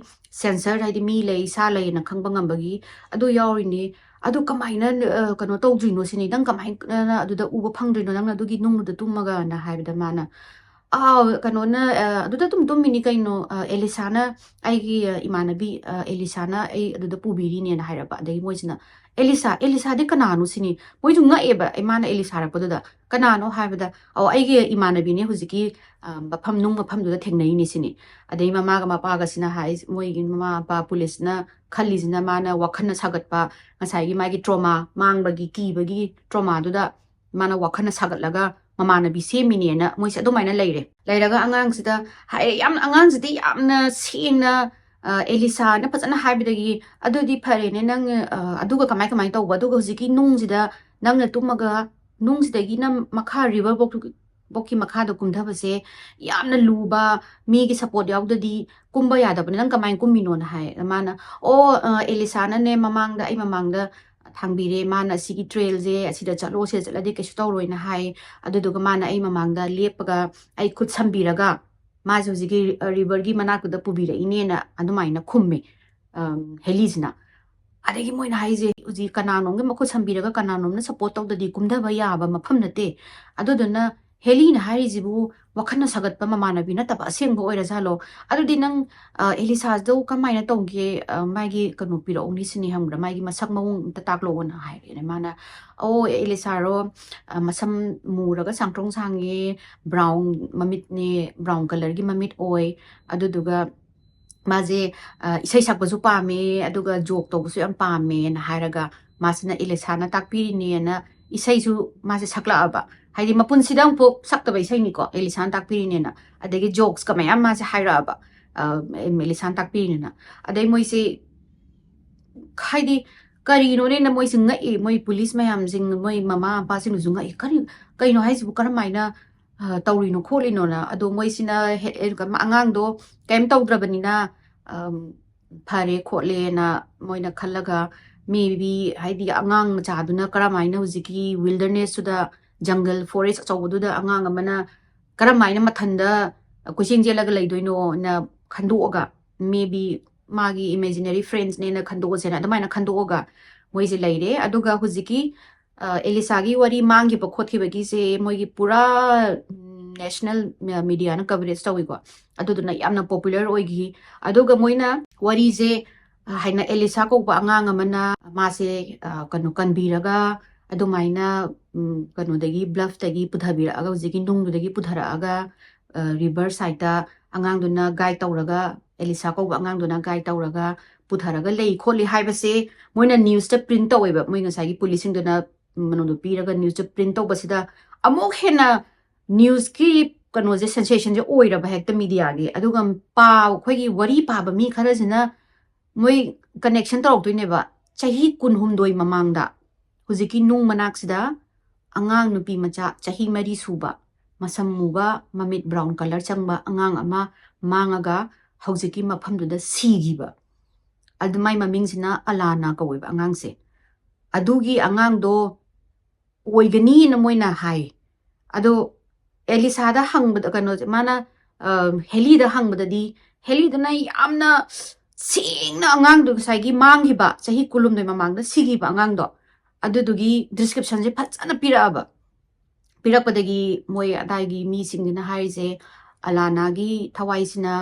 ꯁꯦꯟꯁꯔ, ꯍꯥꯏꯗꯤ ꯃꯤ ꯂꯩ, ꯁꯥ ꯂꯩꯅ ꯈꯪꯕ ꯉꯝꯕꯒꯤ, ꯑꯗꯨ ꯌꯥꯎꯔꯤꯅꯤ꯫ ꯑꯗꯨ ꯀꯃꯥꯏꯅ, ꯑ, ꯀꯩꯅꯣ ꯇꯧꯗ꯭ꯔꯤꯅꯣ ꯁꯤꯅꯤ, ꯅꯪ ꯀꯃꯥꯏꯅ ꯑꯗꯨꯗ ꯎꯕ ꯐꯪꯗ꯭ꯔꯤꯅꯣ, ꯅꯪꯅ ꯑꯗꯨꯒꯤ ꯅꯨꯡꯗꯨꯗ ꯇꯨꯝꯃꯒꯅ?" ꯍꯥꯏꯕꯗ ꯃꯥꯅ, "ꯑꯥꯎ, ꯀꯩꯅꯣꯅ, ꯑ, ꯑꯗꯨꯗ ꯑꯗꯨꯝ ꯇꯨꯝꯃꯤꯅꯤ ꯀꯩꯅꯣ, ꯑ, ꯑꯦꯂꯤꯁꯥꯅ, ꯑꯩꯒꯤ, ꯑ, ꯏꯃꯥꯟꯅꯕꯤ, ꯑ, ꯑꯦꯂꯤꯁꯥꯅ ꯑꯩ ꯑꯗꯨꯗ ꯄꯨꯕꯤꯔꯤꯅꯦꯅ" ꯍꯥꯏꯔꯛꯄ꯫ ꯑꯗꯒꯤ ꯃꯣꯏꯁꯤꯅ, "ꯑꯦꯂꯤꯁꯥ, ꯑꯦꯂꯤꯁꯥꯗꯤ ꯀꯅꯥꯅꯣ ꯁꯤꯅꯤ?" ꯃꯣꯏꯁꯨ ꯉꯛꯑꯦꯕ, ꯏꯃꯥꯅ ꯑꯦꯂꯤꯁꯥ ꯍꯥꯏꯔꯛꯄꯗꯨꯗ꯫ "ꯀꯅꯥꯅꯣ?" ꯍꯥꯏꯕꯗ, "ꯑꯧ, ꯑꯩꯒꯤ ꯏꯃꯥꯟꯅꯕꯤꯅꯦ, ꯍꯧꯖꯤꯛꯀꯤ, ꯑ, ꯃꯐꯝ, ꯅꯨꯡ ꯃꯐꯝꯗꯨꯗ ꯊꯦꯡꯅꯩꯅꯦ" ꯁꯤꯅꯤ꯫ ꯑꯗꯩ ꯃꯃꯥꯒ ꯃꯄꯥꯒꯁꯤꯅ ꯍꯥꯏ, ꯃꯣꯏꯒꯤ ꯃꯃꯥ ꯃꯄꯥ ꯄꯨꯂꯤꯁꯅ ꯈꯜꯂꯤꯁꯤꯅ ꯃꯥꯅ ꯋꯥꯈꯜꯅ ꯁꯥꯒꯠꯄ, ꯉꯁꯥꯏꯒꯤ ꯃꯥꯒꯤ ꯇ꯭ꯔꯣꯃꯥ, ꯃꯥꯡꯕꯒꯤ ꯀꯤꯕꯒꯤ ꯇ꯭ꯔꯣꯃꯥꯗꯨꯗ ꯃꯥꯅ ꯋꯥꯈꯜꯅ ꯁꯥꯒꯠꯂꯒ ꯃꯃꯥꯟꯅꯕꯤ ꯁꯦꯝꯃꯤꯅꯦꯅ ꯃꯣꯏꯁꯦ ꯑꯗꯨꯃꯥꯏꯅ ꯂꯩꯔꯦ꯫ ꯂꯩꯔꯒ ꯑꯉꯥꯡꯁꯤꯗ ꯍꯥꯏꯔꯦ, ꯌꯥꯝ, ꯑꯉꯥꯡꯁꯤꯗꯤ ꯌꯥꯝꯅ ꯁꯦꯡꯅ ꯑ, ꯑꯦꯂꯤꯁꯥꯅ ꯐꯖꯅ ꯍꯥꯏꯕꯗꯒꯤ, "ꯑꯗꯨꯗꯤ ꯐꯔꯦꯅꯦ, ꯅꯪ, ꯑ, ꯑꯗꯨꯒ ꯀꯃꯥꯏ ꯀꯃꯥꯏ ꯇꯧꯕ? ꯑꯗꯨꯒ ꯍꯧꯖꯤꯛꯀꯤ ꯅꯨꯡꯁꯤꯗ ꯅꯪꯅ ꯇꯨꯝꯃꯒ, ꯅꯨꯡꯁꯤꯗꯒꯤꯅ ꯃꯈꯥ river ꯕꯣꯛ-, ꯕꯣꯛꯀꯤ ꯃꯈꯥꯗ ꯀꯨꯝꯊꯕꯁꯦ ꯌꯥꯝꯅ ꯂꯨꯕ, ꯃꯤꯒꯤ support ꯌꯥꯎꯗꯗꯤ ꯀꯨꯝꯕ ꯌꯥꯗꯕꯅꯤ, ꯅꯪ ꯀꯃꯥꯏꯅ ꯀꯨꯝꯃꯤꯅꯣꯅ?" ꯍꯥꯏ꯫ ꯃꯥꯅ, "ꯑꯣ, ꯑ, ꯑꯦꯂꯤꯁꯥꯅꯅꯦ ꯃꯃꯥꯡꯗ, ꯑꯩ ꯃꯃꯥꯡꯗ ꯊꯥꯡꯕꯤꯔꯦ, ꯃꯥꯅ ꯑꯁꯤꯒꯤ trailꯁꯦ, ꯑꯁꯤꯗ ꯆꯠꯂꯣ, ꯁꯤꯗ ꯆꯠꯂꯗꯤ ꯀꯩꯁꯨ ꯇꯧꯔꯣꯏꯅ ꯍꯥꯏ꯫ ꯑꯗꯨꯗꯨꯒ ꯃꯥꯅ ꯑꯩ ꯃꯃꯥꯡꯗ ꯂꯦꯞꯄꯒ ꯑꯩ ꯈꯨꯠ ꯁꯝꯕꯤꯔꯒ ꯃꯥꯁꯦ ꯍꯧꯖꯤꯛꯀꯤ, ꯑ, riverꯒꯤ ꯃꯅꯥꯛꯇꯨꯗ ꯄꯨꯕꯤꯔꯛꯏꯅꯦꯅ" ꯑꯗꯨꯃꯥꯏꯅ ꯈꯨꯝꯃꯦ, ꯑꯝ, ꯍꯦꯂꯤꯁꯤꯅ꯫ ꯑꯗꯒꯤ ꯃꯣꯏꯅ ꯍꯥꯏꯁꯦ, "ꯍꯧꯖꯤꯛ ꯀꯅꯥꯅꯣꯝꯒꯤ ꯃꯈꯨꯠ ꯁꯝꯕꯤꯔꯒ ꯀꯅꯥꯅꯣꯝꯅ support ꯇꯧꯗꯗꯤ ꯀꯨꯝꯊꯕ ꯌꯥꯕ ꯃꯐꯝ ꯅꯠꯇꯦ꯫ ꯑꯗꯨꯗꯨꯅ ꯍꯦꯂꯤꯅ ꯍꯥꯏꯔꯤꯁꯤꯕꯨ ꯋꯥꯈꯜꯅ ꯁꯥꯒꯠꯄ ꯃꯃꯥꯟꯅꯕꯤ ꯅꯠꯇꯕ ꯑꯁꯦꯡꯕ ꯑꯣꯏꯔꯖꯥꯠꯂꯣ? ꯑꯗꯨꯗꯤ ꯅꯪ, ꯑ, ꯑꯦꯂꯤꯁꯥꯗꯣ ꯀꯃꯥꯏꯅ ꯇꯧꯒꯦ? ꯑ, ꯃꯥꯒꯤ ꯀꯩꯅꯣ ꯄꯤꯔꯛꯎꯅꯤ ꯁꯤꯅꯤ, ꯈꯪꯕ꯭ꯔꯥ? ꯃꯥꯒꯤ ꯃꯁꯛ ꯃꯑꯣꯡ ꯑꯝꯇ ꯇꯥꯛꯂꯛꯑꯣꯅ" ꯍꯥꯏꯔꯦꯅꯦ꯫ ꯃꯥꯅ, "ꯑꯣ, ꯑꯦꯂꯤꯁꯥꯔꯣ, ꯑ, ꯃꯁꯝ ꯃꯨꯔꯒ ꯁꯥꯡꯇ꯭ꯔꯣꯡ ꯁꯥꯡꯉꯦ, brown ꯃꯃꯤꯠꯅꯦ, brown colourꯒꯤ ꯃꯃꯤꯠ ꯑꯣꯏ, ꯑꯗꯨꯗꯨꯒ ꯃꯥꯁꯦ, ꯑ, ꯏꯁꯩ ꯁꯛꯄꯁꯨ ꯄꯥꯝꯃꯦ, ꯑꯗꯨꯒ joke ꯇꯧꯕꯁꯨ ꯌꯥꯝ ꯄꯥꯝꯃꯦꯅ" ꯍꯥꯏꯔꯒ, ꯃꯥꯁꯤꯅ ꯑꯦꯂꯤꯁꯥꯅ ꯇꯥꯛꯄꯤꯔꯤꯅꯦꯅ ꯏꯁꯩꯁꯨ ꯃꯥꯁꯦ ꯁꯛꯂꯛꯑꯕ꯫ ꯍꯥꯏꯗꯤ ꯃꯄꯨꯟꯁꯤꯗ ꯑꯃꯨꯛꯐꯥꯎ ꯁꯛꯇꯕ ꯏꯁꯩꯅꯤꯀꯣ, ꯑꯦꯂꯤꯁꯥꯅ ꯇꯥꯛꯄꯤꯔꯤꯅꯦꯅ꯫ ꯑꯗꯒꯤ jokeꯁꯀ ꯃꯌꯥꯝ ꯃꯥꯁꯦ ꯍꯥꯏꯔꯛꯑꯕ, ꯑ, ꯑꯦꯂꯤꯁꯥꯅ ꯇꯥꯛꯄꯤꯔꯤꯅꯦꯅ꯫ ꯑꯗꯩ ꯃꯣꯏꯁꯦ, ꯍꯥꯏꯗꯤ, ꯀꯔꯤꯅꯣꯅꯦꯅ ꯃꯣꯏꯁꯦ ꯉꯛꯏ, ꯃꯣꯏ police ꯃꯌꯥꯝꯁꯤꯡ, ꯃꯣꯏ ꯃꯃꯥ ꯃꯄꯥꯁꯤꯡꯅꯁꯨ ꯉꯛꯏ, "ꯀꯔꯤ, ꯀꯩꯅꯣ ꯍꯥꯏꯁꯤꯕꯨ, ꯀꯔꯝꯍꯥꯏꯅ, ꯑ, ꯇꯧꯔꯤꯅꯣ ꯈꯣꯠꯂꯤꯅꯣꯅ?" ꯑꯗꯣ ꯃꯣꯏꯁꯤꯅ ꯍꯦ-, ꯑꯉꯥꯡꯗꯣ ꯀꯩꯝ ꯇꯧꯗ꯭ꯔꯕꯅꯤꯅ, ꯑꯝ, ꯐꯔꯦ ꯈꯣꯠꯂꯦꯅ ꯃꯣꯏꯅ ꯈꯜꯂꯒ, maybe, ꯍꯥꯏꯗꯤ, ꯑꯉꯥꯡ ꯃꯆꯥꯗꯨꯅ ꯀꯔꯝꯍꯥꯏꯅ ꯍꯧꯖꯤꯛꯀꯤ wildernessꯇꯨꯗ, jungle forest ꯑꯆꯧꯕꯗꯨꯗ ꯑꯉꯥꯡ ꯑꯃꯅ ꯀꯔꯝꯍꯥꯏꯅ ꯃꯊꯟꯗ ꯀꯣꯏꯆꯦꯟ ꯆꯦꯜꯂꯒ ꯂꯩꯗꯣꯏꯅꯣꯅ ꯈꯟꯗꯣꯛꯑꯒ, maybe ꯃꯥꯒꯤ imaginary friendsꯅꯦꯅ ꯈꯟꯗꯣꯛꯑꯁꯦꯅ, ꯑꯗꯨꯃꯥꯏꯅ ꯈꯟꯗꯣꯛꯑꯒ ꯃꯣꯏꯁꯦ ꯂꯩꯔꯦ꯫ ꯑꯗꯨꯒ ꯍꯧꯖꯤꯛꯀꯤ, ꯑ, ꯑꯦꯂꯤꯁꯥꯒꯤ ꯋꯥꯔꯤ ꯃꯥꯡꯈꯤꯕ ꯈꯣꯠꯈꯤꯕꯒꯤꯁꯦ ꯃꯣꯏꯒꯤ ꯄꯨꯔꯥ, ꯎꯝ, national ꯃꯦ-, mediaꯅ coverage ꯇꯧꯋꯤꯀꯣ꯫ ꯑꯗꯨꯗꯨꯅ ꯌꯥꯝꯅ popular ꯑꯣꯏꯈꯤ꯫ ꯑꯗꯨꯒ ꯃꯣꯏꯅ ꯋꯥꯔꯤꯁꯦ, ꯑ, ꯍꯥꯏꯅ ꯑꯦꯂꯤꯁꯥ ꯀꯧꯕ ꯑꯉꯥꯡ ꯑꯃꯅ ꯃꯥꯁꯦ, ꯑ, ꯀꯩꯅꯣ, ꯀꯟꯕꯤꯔꯒ ꯑꯗꯨꯃꯥꯏꯅ, ꯎꯝ, ꯀꯩꯅꯣꯗꯒꯤ, bluffꯇꯒꯤ ꯄꯨꯊꯕꯤꯔꯛꯑꯒ, ꯍꯧꯖꯤꯛꯀꯤ ꯅꯨꯡꯗꯨꯗꯒꯤ ꯄꯨꯊꯔꯛꯑꯒ, ꯑ, river sideꯇ ꯑꯉꯥꯡꯗꯨꯅ guide ꯇꯧꯔꯒ, ꯑꯦꯂꯤꯁꯥ ꯀꯧꯕ ꯑꯉꯥꯡꯗꯨꯅ guide ꯇꯧꯔꯒ ꯄꯨꯊꯔꯒ ꯂꯩ ꯈꯣꯠꯂꯤ ꯍꯥꯏꯕꯁꯦ ꯃꯣꯏꯅ newsꯇ print ꯇꯧꯋꯦꯕ꯫ ꯃꯣꯏ ꯉꯁꯥꯏꯒꯤ policeꯁꯤꯡꯗꯨꯅ ꯃꯅꯨꯡꯗ ꯄꯤꯔꯒ newsꯇ print ꯇꯧꯕꯁꯤꯗ ꯑꯃꯨꯛ ꯍꯦꯟꯅ newsꯀꯤ ꯀꯩꯅꯣꯁꯦ, ꯁꯦꯟꯁꯦꯁꯟꯁꯦ ꯑꯣꯏꯔꯕ ꯍꯦꯛꯇ ꯃꯤꯗꯤꯌꯥꯒꯤ꯫ ꯑꯗꯨꯒ ꯄꯥ ꯑꯩꯈꯣꯏꯒꯤ ꯋꯥꯔꯤ ꯄꯥꯕ ꯃꯤ ꯈꯔꯁꯤꯅ ꯃꯣꯏ ꯀꯅꯦꯛꯁꯟ ꯇꯧꯔꯛꯇꯣꯏꯅꯦꯕ꯫ ꯆꯍꯤ ꯀꯨꯟꯍꯨꯝꯗꯣꯏ ꯃꯃꯥꯡꯗ ꯍꯧꯖꯤꯛꯀꯤ ꯅꯨꯡ ꯃꯅꯥꯛꯁꯤꯗ ꯑꯉꯥꯡ ꯅꯨꯄꯤ ꯃꯆꯥ ꯆꯍꯤ ꯃꯔꯤ ꯁꯨꯕ, ꯃꯁꯝ ꯃꯨꯕ, ꯃꯃꯤꯠ ꯕ꯭ꯔꯥꯎꯟ ꯀꯂꯔ ꯆꯪꯕ ꯑꯉꯥꯡ ꯑꯃ ꯃꯥꯡꯉꯒ ꯍꯧꯖꯤꯛꯀꯤ ꯃꯐꯝꯗꯨꯗ ꯁꯤꯈꯤꯕ꯫ ꯑꯗꯨ ꯃꯥꯏ ꯃꯃꯤꯡꯁꯤꯅ ꯑꯂꯥꯅꯥ ꯀꯧꯋꯦꯕ ꯑꯉꯥꯡꯁꯦ꯫ ꯑꯗꯨꯒꯤ ꯑꯉꯥꯡꯗꯣ ꯑꯣꯏꯒꯅꯤꯅ ꯃꯣꯏꯅ ꯍꯥꯏ꯫ ꯑꯗꯣ ꯑꯦꯂꯤꯁꯥꯗ ꯍꯪꯕꯗ, ꯀꯩꯅꯣꯁꯦ, ꯃꯥꯅ, ꯑ, ꯍꯦꯂꯤꯗ ꯍꯪꯕꯗꯗꯤ, ꯍꯦꯂꯤꯗꯨꯅ ꯌꯥꯝꯅ ꯁꯦꯡꯅ ꯑꯉꯥꯡꯗꯣ, ꯉꯁꯥꯏꯒꯤ ꯃꯥꯡꯈꯤꯕ ꯆꯍꯤ ꯀꯨꯟꯍꯨꯝꯗꯣꯏ ꯃꯃꯥꯡꯗ ꯁꯤꯈꯤꯕ ꯑꯉꯥꯡꯗꯣ, ꯑꯗꯨꯗꯨꯒꯤ ꯗꯤꯁꯀ꯭ꯔꯤꯞꯁꯟꯁꯦ ꯐꯖꯅ ꯄꯤꯔꯛꯑꯕ꯫ ꯄꯤꯔꯛꯄꯗꯒꯤ ꯃꯣꯏ ꯑꯗꯥꯏꯒꯤ ꯃꯤꯁꯤꯡꯗꯨꯅ ꯍꯥꯏꯔꯤꯁꯦ, ꯑꯂꯥꯅꯥꯒꯤ ꯊꯋꯥꯏꯁꯤꯅ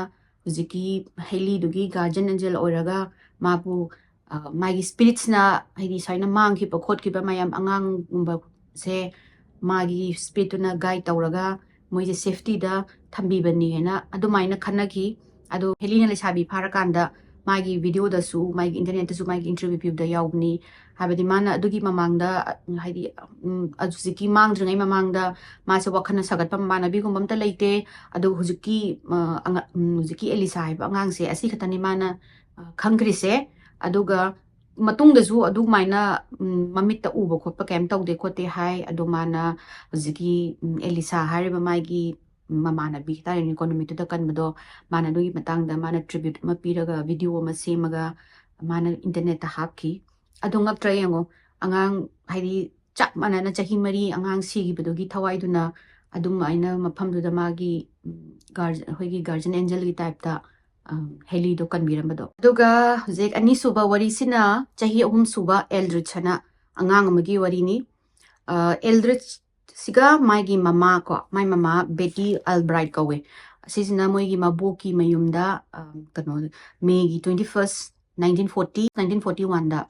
ꯍꯧꯖꯤꯛꯀꯤ ꯍꯦꯂꯤꯗꯨꯒꯤ ꯒꯥꯔꯖꯤꯌꯟ ꯑꯦꯟꯖꯦꯜ ꯑꯣꯏꯔꯒ ꯃꯥꯕꯨ, ꯑ, ꯃꯥꯒꯤ ꯁ꯭ꯄꯤꯔꯤꯠꯁꯅ, ꯍꯥꯏꯗꯤ ꯁꯨꯃꯥꯏꯅ ꯃꯥꯡꯈꯤꯕ ꯈꯣꯠꯈꯤꯕ ꯃꯌꯥꯝ ꯑꯉꯥꯡꯒꯨꯝꯕꯁꯦ ꯃꯥꯒꯤ ꯁ꯭ꯄꯤꯔꯤꯠꯇꯨꯅ ꯒꯥꯏꯗ ꯇꯧꯔꯒ ꯃꯣꯏꯁꯦ ꯁꯦꯐꯇꯤꯗ ꯊꯝꯕꯤꯕꯅꯦꯅ ꯑꯗꯨꯃꯥꯏꯅ ꯈꯟꯅꯈꯤ꯫ ꯑꯗꯣ ꯍꯦꯂꯤꯅ ꯂꯩꯁꯥꯕꯤ ꯐꯥꯔꯀꯥꯟꯗ ꯃꯥꯒꯤ ꯚꯤꯗꯤꯑꯣꯗꯁꯨ, ꯃꯥꯒꯤ ꯏꯟꯇꯔꯅꯦꯠꯇꯁꯨ ꯃꯥꯒꯤ ꯏꯟꯇꯔꯚ꯭ꯌꯨ ꯄꯤꯕꯗ ꯌꯥꯎꯕꯅꯤ꯫ ꯍꯥꯏꯕꯗꯤ ꯃꯥꯅ ꯑꯗꯨꯒꯤ ꯃꯃꯥꯡꯗ, ꯑ, ꯍꯥꯏꯗꯤ, ꯎꯝ, ꯍꯧꯖꯤꯛꯀꯤ ꯃꯥꯡꯗ꯭ꯔꯤꯉꯩ ꯃꯃꯥꯡꯗ ꯃꯥꯁꯦ ꯋꯥꯈꯜꯅ ꯁꯥꯒꯠꯄ ꯃꯃꯥꯟꯅꯕꯤꯒꯨꯝꯕ ꯑꯝꯇ ꯂꯩꯇꯦ꯫ ꯑꯗꯣ ꯍꯧꯖꯤꯛꯀꯤ, ꯑ, ꯑꯉ-, ꯎꯝ, ꯍꯧꯖꯤꯛꯀꯤ ꯑꯦꯂꯤꯁꯥ ꯍꯥꯏꯕ ꯑꯉꯥꯡꯁꯦ ꯑꯁꯤ ꯈꯛꯇꯅꯤ ꯃꯥꯅ, ꯑ, ꯈꯪꯈ꯭ꯔꯤꯁꯦ꯫ ꯑꯗꯨꯒ ꯃꯇꯨꯡꯗꯁꯨ ꯑꯗꯨꯃꯥꯏꯅ, ꯎꯝ, ꯃꯃꯤꯠꯇ ꯎꯕ ꯈꯣꯠꯄ ꯀꯩꯝ ꯇꯧꯗꯦ ꯈꯣꯠꯇꯦ ꯍꯥꯏ꯫ ꯑꯗꯣ ꯃꯥꯅ ꯍꯧꯖꯤꯛꯀꯤ, ꯎꯝ, ꯑꯦꯂꯤꯁꯥ ꯍꯥꯏꯔꯤꯕ ꯃꯥꯒꯤ ꯃꯃꯥꯟꯅꯕꯤ ꯍꯥꯏꯇꯥꯔꯦꯅꯦꯀꯣ, ꯅꯨꯃꯤꯠꯇꯨꯗ ꯀꯟꯕꯗꯣ, ꯃꯥꯅ ꯑꯗꯨꯒꯤ ꯃꯇꯥꯡꯗ ꯃꯥꯅ ꯇ꯭ꯔꯤꯕ꯭ꯌꯨꯠ ꯑꯃ ꯄꯤꯔꯒ, ꯚꯤꯗꯤꯑꯣ ꯑꯃ ꯁꯦꯝꯃꯒ ꯃꯥꯅ ꯏꯟꯇꯔꯅꯦꯠꯇ ꯍꯥꯞꯈꯤ꯫ ꯑꯗꯣ ꯉꯛꯇ꯭ꯔꯥ ꯌꯦꯡꯉꯣ, ꯑꯉꯥꯡ, ꯍꯥꯏꯗꯤ, ꯆꯞ ꯃꯥꯟꯅꯅ ꯆꯍꯤ ꯃꯔꯤ ꯑꯉꯥꯡ ꯁꯤꯈꯤꯕꯗꯨꯒꯤ ꯊꯋꯥꯏꯗꯨꯅ ꯑꯗꯨꯝ ꯑꯩꯅ ꯃꯐꯝꯗꯨꯗ ꯃꯥꯒꯤ, ꯎꯝ, ꯒꯥꯔ-, ꯑꯩꯈꯣꯏꯒꯤ ꯒꯥꯔꯖꯤꯌꯟ ꯑꯦꯟꯖꯦꯜꯒꯤ ꯇꯥꯏꯞꯇ, ꯑꯝ, ꯍꯦꯂꯤꯗꯣ ꯀꯟꯕꯤꯔꯝꯕꯗꯣ꯫ ꯑꯗꯨꯒ ꯍꯧꯖꯤꯛ ꯑꯅꯤꯁꯨꯕ ꯋꯥꯔꯤꯁꯤꯅ ꯆꯍꯤ ꯑꯍꯨꯝ ꯁꯨꯕ ꯑꯦꯜꯗ꯭ꯔꯤꯆ ꯍꯥꯏꯅ ꯑꯉꯥꯡ ꯑꯃꯒꯤ ꯋꯥꯔꯤꯅꯤ꯫ ꯑ, ꯑꯦꯜꯗ꯭ꯔꯤꯆ ꯁꯤꯒ ꯃꯥꯒꯤ ꯃꯃꯥ ꯀꯣ, ꯃꯥꯏ ꯃꯃꯥ ꯕꯦꯇꯤ ꯑꯜꯕ꯭ꯔꯥꯏꯠ ꯀꯧꯋꯦ꯫ ꯑꯁꯤꯁꯤꯅ ꯃꯣꯏꯒꯤ ꯃꯕꯣꯛꯀꯤ ꯃꯌꯨꯝꯗ, ꯑ, ꯀꯩꯅꯣ, ꯃꯦꯒꯤ twenty first, nineteen forty, nineteen forty one ꯗ,